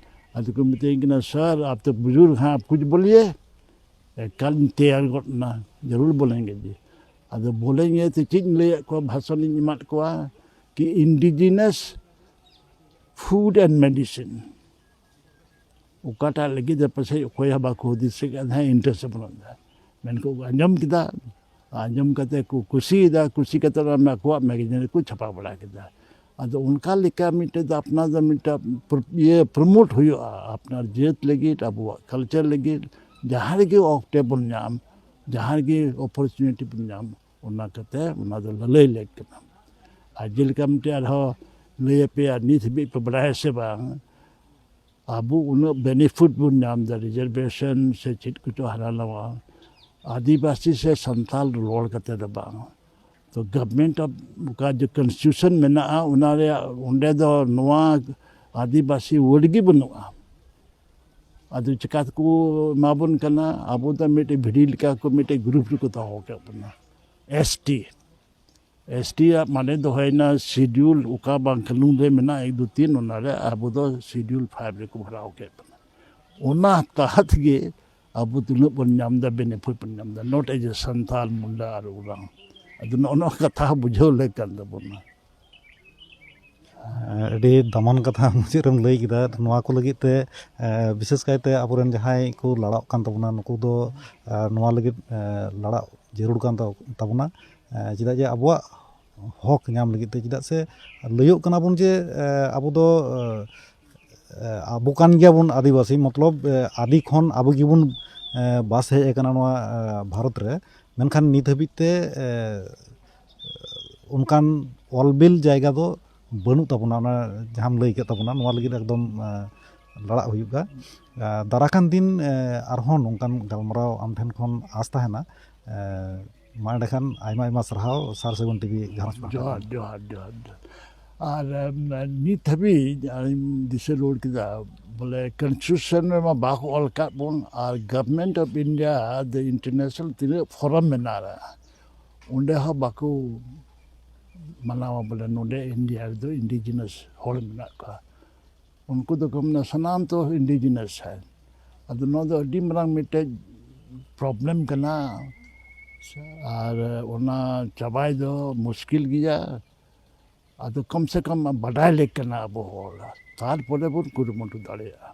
ᱟᱫᱚ ᱠᱚ ᱢᱤᱛᱟᱹᱧ ᱠᱟᱱᱟ, "ᱥᱟᱨ, ᱟᱯ ᱛᱚ ᱵᱩᱡᱩᱨᱜᱽ ᱦᱮᱸ, ᱟᱯ ᱠᱩᱪ ᱵᱚᱞᱤᱭᱮ, ᱮᱠᱟᱞ ᱤᱧ ᱛᱮᱭᱟᱨ ᱜᱚᱫ ᱮᱱᱟ, ᱡᱟᱹᱨᱩᱲ ᱵᱚᱞᱮᱸᱜᱮ ᱡᱤ᱾" ᱟᱫᱚ ᱵᱚᱞᱮᱸᱜᱮ ᱛᱮ ᱪᱮᱫ ᱤᱧ ᱞᱟᱹᱭᱟᱫ ᱠᱚᱣᱟ, ᱵᱷᱟᱥᱚᱱ ᱤᱧ ᱮᱢᱟᱫ ᱠᱚᱣᱟ ᱠᱤ indigenous food and medicine ᱚᱠᱟᱴᱟᱜ ᱞᱟᱹᱜᱤᱫ ᱫᱚ ᱯᱟᱥᱮᱡ ᱚᱠᱚᱭ ᱦᱚᱸ ᱵᱟᱠᱚ ᱦᱩᱫᱤᱥᱮᱫ ᱠᱟᱱ ᱛᱟᱦᱮᱸᱫ, ᱤᱱᱴᱟᱨᱮᱥᱴ ᱵᱟᱹᱱᱩᱜ ᱛᱟᱦᱮᱸᱫ᱾ ᱢᱮᱱᱠᱷᱟᱱ ᱠᱚ ᱟᱸᱡᱚᱢ ᱠᱮᱫᱟ, ᱟᱸᱡᱚᱢ ᱠᱟᱛᱮ ᱠᱚ ᱠᱩᱥᱤᱭᱮᱫᱟ, ᱠᱩᱥᱤ ᱠᱟᱛᱮ ᱚᱱᱟ ᱟᱠᱚᱣᱟᱜ ᱢᱮᱜᱟᱡᱤᱱ ᱨᱮᱠᱚ ᱪᱷᱟᱯᱟ ᱵᱟᱲᱟ ᱠᱮᱫᱟ᱾ ᱟᱫᱚ ᱚᱱᱠᱟ ᱞᱮᱠᱟ ᱢᱤᱫᱴᱮᱡ ᱫᱚ ᱟᱯᱱᱟᱨ ᱫᱚ ᱢᱤᱫᱴᱮᱡ ᱯᱨᱚ- ᱤᱭᱟᱹ ᱯᱨᱚᱢᱳᱴ ᱦᱩᱭᱩᱜᱼᱟ, ᱟᱯᱱᱟᱨ ᱡᱟᱹᱛ ᱞᱟᱹᱜᱤᱫ, ᱟᱵᱚᱣᱟᱜ ᱠᱟᱞᱪᱟᱨ ᱞᱟᱹᱜᱤᱫ᱾ ᱡᱟᱦᱟᱸ ᱨᱮᱜᱮ ᱚᱠᱛᱮ ᱵᱚᱱ ᱧᱟᱢ, ᱡᱟᱦᱟᱸ ᱨᱮᱜᱮ ᱚᱯᱚᱨᱪᱩᱱᱤᱴᱤ ᱵᱚᱱ ᱧᱟᱢ, ᱚᱱᱟ ᱠᱟᱛᱮ ᱚᱱᱟ ᱫᱚ ᱞᱟᱹᱞᱟᱹᱭ ᱞᱮᱠ ᱠᱟᱱᱟ᱾ ᱟᱨ ᱡᱮᱞᱮᱠᱟ ᱢᱤᱫᱴᱮᱡ ᱟᱨᱦᱚᱸ ᱞᱟᱹᱭ ᱟᱯᱮᱭᱟ, ᱱᱤᱛ ᱦᱟᱹᱵᱤᱡ ᱯᱮ ᱵᱟᱲᱟᱭᱟ ᱥᱮ ᱵᱟᱝ, ᱟᱵᱚ ᱩᱱᱟᱹᱜ ᱵᱮᱱᱤᱯᱷᱤᱴ ᱵᱚᱱ ᱧᱟᱢ ᱮᱫᱟ, ᱨᱤᱡᱟᱨᱵᱷᱮᱥᱚᱱ ᱥᱮ ᱪᱮᱫ ᱠᱚᱪᱚ ᱦᱟᱱᱟ ᱱᱟᱣᱟ, ᱟᱹᱫᱤᱵᱟᱹᱥᱤ ᱥᱮ ᱥᱟᱱᱛᱟᱞ ᱨᱚᱲ ᱠᱟᱛᱮ ᱫᱚ ᱵᱟᱝ᱾ ᱛᱚ ᱜᱚᱵᱷᱢᱮᱱᱴ ᱚᱯᱷ ᱚᱠᱟ ᱡᱮ ᱠᱚᱱᱥᱴᱤᱴᱤᱭᱩᱥᱚᱱ ᱢᱮᱱᱟᱜᱼᱟ, ᱚᱱᱟ ᱨᱮᱭᱟᱜ ᱚᱸᱰᱮ ᱫᱚ ᱱᱚᱣᱟ ᱟᱹᱫᱤᱵᱟᱹᱥᱤ ᱣᱟᱨᱰ ᱜᱮ ᱵᱟᱹᱱᱩᱜᱼᱟ᱾ ᱟᱫᱚ ᱪᱤᱠᱟ ᱛᱮᱠᱚ ᱮᱢᱟ ᱵᱚᱱ ᱠᱟᱱᱟ? ᱟᱵᱚ ᱫᱚ ᱢᱤᱫᱴᱮᱡ ᱵᱷᱤᱰᱤ ᱞᱮᱠᱟ ᱠᱚ ᱢᱤᱫᱴᱮᱡ ᱜᱨᱩᱯ ᱨᱮᱠᱚ ᱫᱚᱦᱚ ᱠᱮᱫ ᱵᱚᱱᱟ, ᱮᱥ ᱴᱤ᱾ ᱮᱥ ᱴᱤ ᱟᱜ ᱢᱟᱱᱮ ᱫᱚ ᱦᱩᱭᱱᱟ ᱥᱤᱰᱤᱭᱩᱞ, ᱚᱠᱟ ᱵᱟᱝ ᱠᱟᱹᱱᱩᱱ ᱨᱮ ᱢᱮᱱᱟᱜᱼᱟ ᱮᱠ ᱫᱩ ᱛᱤᱱ, ᱚᱱᱟᱨᱮ ᱟᱵᱚ ᱫᱚ ᱥᱤᱰᱤᱭᱩᱞ ᱯᱷᱟᱭᱤᱵᱷ ᱨᱮᱠᱚ ᱵᱷᱚᱨᱟᱣ ᱠᱮᱫ ᱵᱚᱱᱟ᱾ ᱚᱱᱟ ᱛᱟᱦᱟᱛ ᱜᱮ ᱟᱵᱚ ᱛᱤᱱᱟᱹᱜ ᱵᱚᱱ ᱧᱟᱢ ᱮᱫᱟ, ᱵᱮᱱᱤᱯᱷᱤᱴ ᱵᱚᱱ ᱧᱟᱢ ᱮᱫᱟ, ᱱᱚᱴ ᱮᱡ ᱮ ᱥᱟᱱᱛᱟᱞ, ᱢᱩᱱᱰᱟ ᱟᱨ ᱳᱨᱟᱝ᱾ ᱟᱫᱚ ᱱᱚᱜᱼᱚ ᱱᱚᱣᱟ ᱠᱟᱛᱷᱟ ᱵᱩᱡᱷᱟᱹᱣ ᱞᱮᱠ ᱠᱟᱱ ᱛᱟᱵᱚᱱᱟ᱾ ᱟᱹᱰᱤ ᱫᱟᱢᱟᱱ ᱠᱟᱛᱷᱟ ᱢᱩᱪᱟᱹᱫ ᱨᱮᱢ ᱞᱟᱹᱭ ᱠᱮᱫᱟ᱾ ᱱᱚᱣᱟ ᱠᱚ ᱞᱟᱹᱜᱤᱫ ᱛᱮ ᱵᱤᱥᱮᱥ ᱠᱟᱭᱛᱮ ᱟᱵᱚᱨᱮᱱ ᱡᱟᱦᱟᱸᱭ ᱠᱚ ᱞᱟᱲᱟᱜ ᱠᱟᱱ ᱛᱟᱵᱚᱱᱟ, ᱱᱩᱠᱩ ᱫᱚ ᱱᱚᱣᱟ ᱞᱟᱹᱜᱤᱫ ᱞᱟᱲᱟᱜ ᱡᱟᱹᱨᱩᱲ ᱠᱟᱱ ᱛᱟᱵᱚᱱᱟ᱾ ᱪᱮᱫᱟᱜ ᱡᱮ ᱟᱵᱚᱣᱟᱜ ᱦᱚᱠ ᱧᱟᱢ ᱞᱟᱹᱜᱤᱫ ᱛᱮ, ᱪᱮᱫᱟᱜ ᱥᱮ ᱞᱟᱹᱭᱚᱜ ᱠᱟᱱᱟ ᱵᱚᱱ ᱡᱮ ᱟᱵᱚ ᱫᱚ ᱟᱵᱚ ᱠᱟᱱ ᱜᱮᱭᱟᱵᱚᱱ ᱟᱹᱫᱤᱵᱟᱹᱥᱤ, ᱢᱚᱛᱞᱚᱵ ᱟᱹᱫᱤ ᱠᱷᱚᱱ ᱟᱵᱚ ᱜᱮᱵᱚᱱ ᱵᱟᱥ ᱦᱮᱡ ᱟᱠᱟᱱᱟ ᱱᱚᱣᱟ ᱵᱷᱟᱨᱚᱛ ᱨᱮ᱾ ᱢᱮᱱᱠᱷᱟᱱ ᱱᱤᱛ ᱦᱟᱹᱵᱤᱡ ᱛᱮ ᱚᱱᱠᱟᱱ ᱚᱞᱵᱤᱞ ᱡᱟᱭᱜᱟ ᱫᱚ ᱵᱟᱹᱱᱩᱜ ᱛᱟᱵᱚᱱᱟ᱾ ᱚᱱᱟ ᱡᱟᱦᱟᱸᱢ ᱞᱟᱹᱭ ᱠᱮᱫ ᱛᱟᱵᱚᱱᱟ, ᱱᱚᱣᱟ ᱞᱟᱹᱜᱤᱫ ᱮᱠᱫᱚᱢ ᱞᱟᱲᱟᱜ ᱦᱩᱭᱩᱜᱼᱟ᱾ ᱫᱟᱨᱟ ᱠᱟᱱ ᱫᱤᱱ ᱟᱨᱦᱚᱸ ᱱᱚᱝᱠᱟᱱ ᱜᱟᱞᱢᱟᱨᱟᱣ ᱟᱢ ᱴᱷᱮᱱ ᱠᱷᱚᱱ ᱟᱸᱥ ᱛᱟᱦᱮᱱᱟ᱾ ᱢᱟ ᱮᱸᱰᱮᱠᱷᱟᱱ ᱟᱭᱢᱟ ᱟᱭᱢᱟ ᱥᱟᱨᱦᱟᱣ ᱥᱟᱨ ᱥᱟᱹᱜᱩᱱ ᱴᱤᱵᱷᱤ ᱜᱷᱟᱨᱚᱸᱡᱽ ᱯᱟᱦᱴᱟ ᱡᱚᱦᱟᱨ ᱠᱷᱚᱱ᱾ ᱡᱚᱦᱟᱨ ᱡᱚᱦᱟᱨ ᱡᱚᱦᱟᱨ ᱡᱚᱦᱟᱨ᱾ ᱟᱨ ᱱᱤᱛ ᱦᱟᱹᱵᱤᱡ ᱤᱧ ᱫᱤᱥᱟᱹ ᱨᱩᱣᱟᱹᱲ ᱠᱮᱫᱟ, ᱵᱚᱞᱮ ᱠᱚᱱᱥᱴᱤᱴᱤᱭᱩᱥᱚᱱ ᱨᱮᱢᱟ ᱵᱟᱠᱚ ᱚᱞ ᱠᱟᱫ ᱵᱚᱱ, ᱟᱨ ᱜᱚᱵᱷᱢᱮᱱᱴ ᱚᱯᱷ ᱤᱱᱰᱤᱭᱟ ᱫᱚ ᱤᱱᱴᱟᱨᱱᱮᱥᱱᱟᱞ ᱛᱤᱱᱟᱹᱜ ᱯᱷᱚᱨᱚᱢ ᱢᱮᱱᱟᱜᱼᱟ, ᱚᱸᱰᱮ ᱦᱚᱸ ᱵᱟᱠᱚ ᱢᱟᱱᱟᱣᱟ ᱵᱚᱞᱮ ᱱᱚᱰᱮ ᱤᱱᱰᱤᱭᱟ ᱨᱮᱫᱚ ᱤᱱᱰᱤᱡᱤᱱᱟᱥ ᱦᱚᱲ ᱢᱮᱱᱟᱜ ᱠᱚᱣᱟ᱾ ᱩᱱᱠᱩ ᱫᱚᱠᱚ ᱢᱮᱱᱟ ᱥᱟᱱᱟᱢ ᱛᱚ ᱤᱱᱰᱤᱡᱤᱱᱟᱥ ᱦᱮ᱾ ᱟᱫᱚ ᱱᱚᱣᱟ ᱫᱚ ᱟᱹᱰᱤ ᱢᱟᱨᱟᱝ ᱢᱤᱫᱴᱮᱡ ᱯᱨᱚᱵᱞᱮᱢ ᱠᱟᱱᱟ, ᱟᱨ ᱚᱱᱟ ᱪᱟᱵᱟᱭ ᱫᱚ ᱢᱩᱥᱠᱤᱞ ᱜᱮᱭᱟ᱾ ᱟᱫᱚ ᱠᱚᱢ ᱥᱮ ᱠᱚᱢ ᱵᱟᱰᱟᱭ ᱞᱮᱠ ᱠᱟᱱᱟ ᱟᱵᱚ ᱦᱚᱲ, ᱛᱟᱨᱯᱚᱨᱮ ᱵᱚᱱ ᱠᱩᱨᱩᱢᱩᱴᱩ ᱫᱟᱲᱮᱭᱟᱜᱼᱟ᱾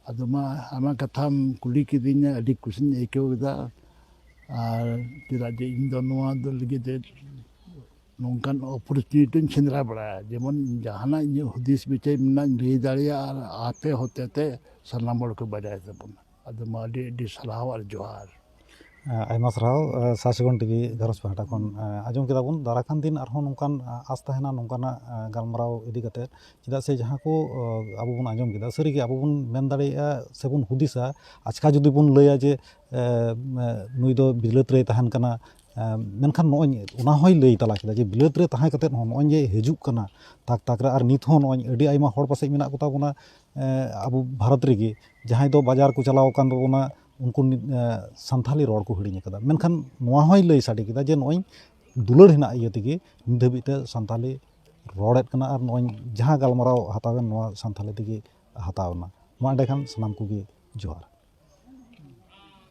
ᱟᱫᱚ ᱢᱟ ᱟᱭᱢᱟ ᱠᱟᱛᱷᱟᱢ ᱠᱩᱞᱤ ᱠᱤᱫᱤᱧᱟ, ᱟᱹᱰᱤ ᱠᱩᱥᱤᱧ ᱟᱹᱭᱠᱟᱹᱣ ᱠᱮᱫᱟ᱾ ᱟᱨ ᱪᱮᱫᱟᱜ ᱡᱮ ᱤᱧ ᱫᱚ ᱱᱚᱣᱟ ᱫᱚ ᱞᱟᱹᱜᱤᱫ ᱛᱮ ᱱᱚᱝᱠᱟᱱ ᱚᱯᱚᱨᱪᱩᱱᱤᱴᱤᱧ ᱥᱮᱸᱫᱽᱨᱟ ᱵᱟᱲᱟᱭᱟ, ᱡᱮᱢᱚᱱ ᱡᱟᱦᱟᱱᱟᱜ ᱤᱧᱟᱹᱜ ᱦᱩᱫᱤᱥ ᱵᱤᱪᱟᱹᱨ ᱢᱮᱱᱟᱜ ᱤᱧ ᱞᱟᱹᱭ ᱫᱟᱲᱮᱭᱟᱜᱼᱟ, ᱟᱨ ᱟᱯᱮ ᱦᱚᱛᱮᱛᱮ ᱥᱟᱱᱟᱢ ᱦᱚᱲ ᱠᱚ ᱵᱟᱰᱟᱭ ᱛᱟᱵᱚᱱᱟ᱾ ᱟᱫᱚ ᱢᱟ ᱟᱹᱰᱤ ᱟᱹᱰᱤ ᱥᱟᱨᱦᱟᱣ ᱟᱨ ᱡᱚᱦᱟᱨ᱾ ᱟᱭᱢᱟ ᱥᱟᱨᱦᱟᱣ, ᱥᱟᱥᱜᱚᱱ ᱴᱤᱵᱷᱤ ᱜᱷᱟᱨᱚᱸᱡᱽ ᱯᱟᱦᱴᱟ ᱠᱷᱚᱱ᱾ ᱟᱸᱡᱚᱢ ᱠᱮᱫᱟ ᱵᱚᱱ, ᱫᱟᱨᱟᱭ ᱠᱟᱱ ᱫᱤᱱ ᱟᱨᱦᱚᱸ ᱱᱚᱝᱠᱟᱱ ᱟᱸᱥ ᱛᱟᱦᱮᱱᱟ ᱱᱚᱝᱠᱟᱱᱟᱜ ᱜᱟᱞᱢᱟᱨᱟᱣ ᱤᱫᱤ ᱠᱟᱛᱮ, ᱪᱮᱫᱟᱜ ᱥᱮ ᱡᱟᱦᱟᱸ ᱠᱚ ᱟᱵᱚ ᱵᱚᱱ ᱟᱸᱡᱚᱢ ᱠᱮᱫᱟ, ᱥᱟᱹᱨᱤᱜᱮ ᱟᱵᱚ ᱵᱚᱱ ᱢᱮᱱ ᱫᱟᱲᱮᱭᱟᱜᱼᱟ ᱥᱮᱵᱚᱱ ᱦᱩᱫᱤᱥᱟ, ᱟᱪᱠᱟ ᱡᱩᱫᱤ ᱵᱚᱱ ᱞᱟᱹᱭᱟ ᱡᱮ ᱱᱩᱭ ᱫᱚ ᱵᱤᱞᱟᱹᱛ ᱨᱮᱭ ᱛᱟᱦᱮᱱ ᱠᱟᱱᱟ, ᱢᱮᱱᱠᱷᱟᱱ ᱱᱚᱜᱼᱚᱭ ᱚᱱᱟ ᱦᱚᱸᱭ ᱞᱟᱹᱭ ᱛᱟᱞᱟ ᱠᱮᱫᱟ ᱡᱮ ᱵᱤᱞᱟᱹᱛ ᱨᱮ ᱛᱟᱦᱮᱸ ᱠᱟᱛᱮᱫ ᱦᱚᱸ ᱱᱚᱜᱼᱚᱭ ᱡᱮ ᱦᱤᱡᱩᱜ ᱠᱟᱱᱟ ᱛᱟᱠ ᱛᱟᱠ ᱨᱮ, ᱟᱨ ᱱᱤᱛ ᱦᱚᱸ ᱱᱚᱜᱼᱚᱭ ᱟᱹᱰᱤ ᱟᱭᱢᱟ ᱦᱚᱲ ᱯᱟᱥᱮᱡ ᱢᱮᱱᱟᱜ ᱠᱚᱛᱟ ᱵᱚᱱᱟ ᱟᱵᱚ ᱵᱷᱟᱨᱚᱛ ᱨᱮᱜᱮ, ᱡᱟᱦᱟᱸᱭ ᱫᱚ ᱵᱟᱡᱟᱨ ᱠᱚ ᱪᱟᱞᱟᱣ ᱟᱠᱟᱱ ᱛᱟᱵᱚᱱᱟ, ᱩᱱᱠᱩ ᱥᱟᱱᱛᱷᱟᱞᱤ ᱨᱚᱲ ᱠᱚ ᱦᱤᱲᱤᱧ ᱟᱠᱟᱫᱟ᱾ ᱢᱮᱱᱠᱷᱟᱱ ᱱᱚᱣᱟ ᱦᱚᱸᱭ ᱞᱟᱹᱭ ᱥᱟᱰᱮ ᱠᱮᱫᱟ ᱡᱮ ᱱᱚᱜᱼᱚᱭ ᱫᱩᱞᱟᱹᱲ ᱦᱮᱱᱟᱜ ᱤᱭᱟᱹ ᱛᱮᱜᱮ ᱱᱤᱛ ᱫᱷᱟᱹᱵᱤᱡ ᱛᱮ ᱥᱟᱱᱛᱷᱟᱞᱤ ᱨᱚᱲᱮᱫ ᱠᱟᱱᱟ, ᱟᱨ ᱱᱚᱜᱼᱚᱭ ᱡᱟᱦᱟᱸ ᱜᱟᱞᱢᱟᱨᱟᱣ ᱦᱟᱛᱟᱣ ᱮᱱ ᱱᱚᱣᱟ ᱥᱟᱱᱛᱷᱟᱞᱤ ᱛᱮᱜᱮ ᱦᱟᱛᱟᱣ ᱮᱱᱟ᱾ ᱢᱟ ᱮᱸᱰᱮᱠᱷᱟᱱ ᱥᱟᱱᱟᱢ ᱠᱚᱜᱮ ᱡᱚᱦᱟᱨ᱾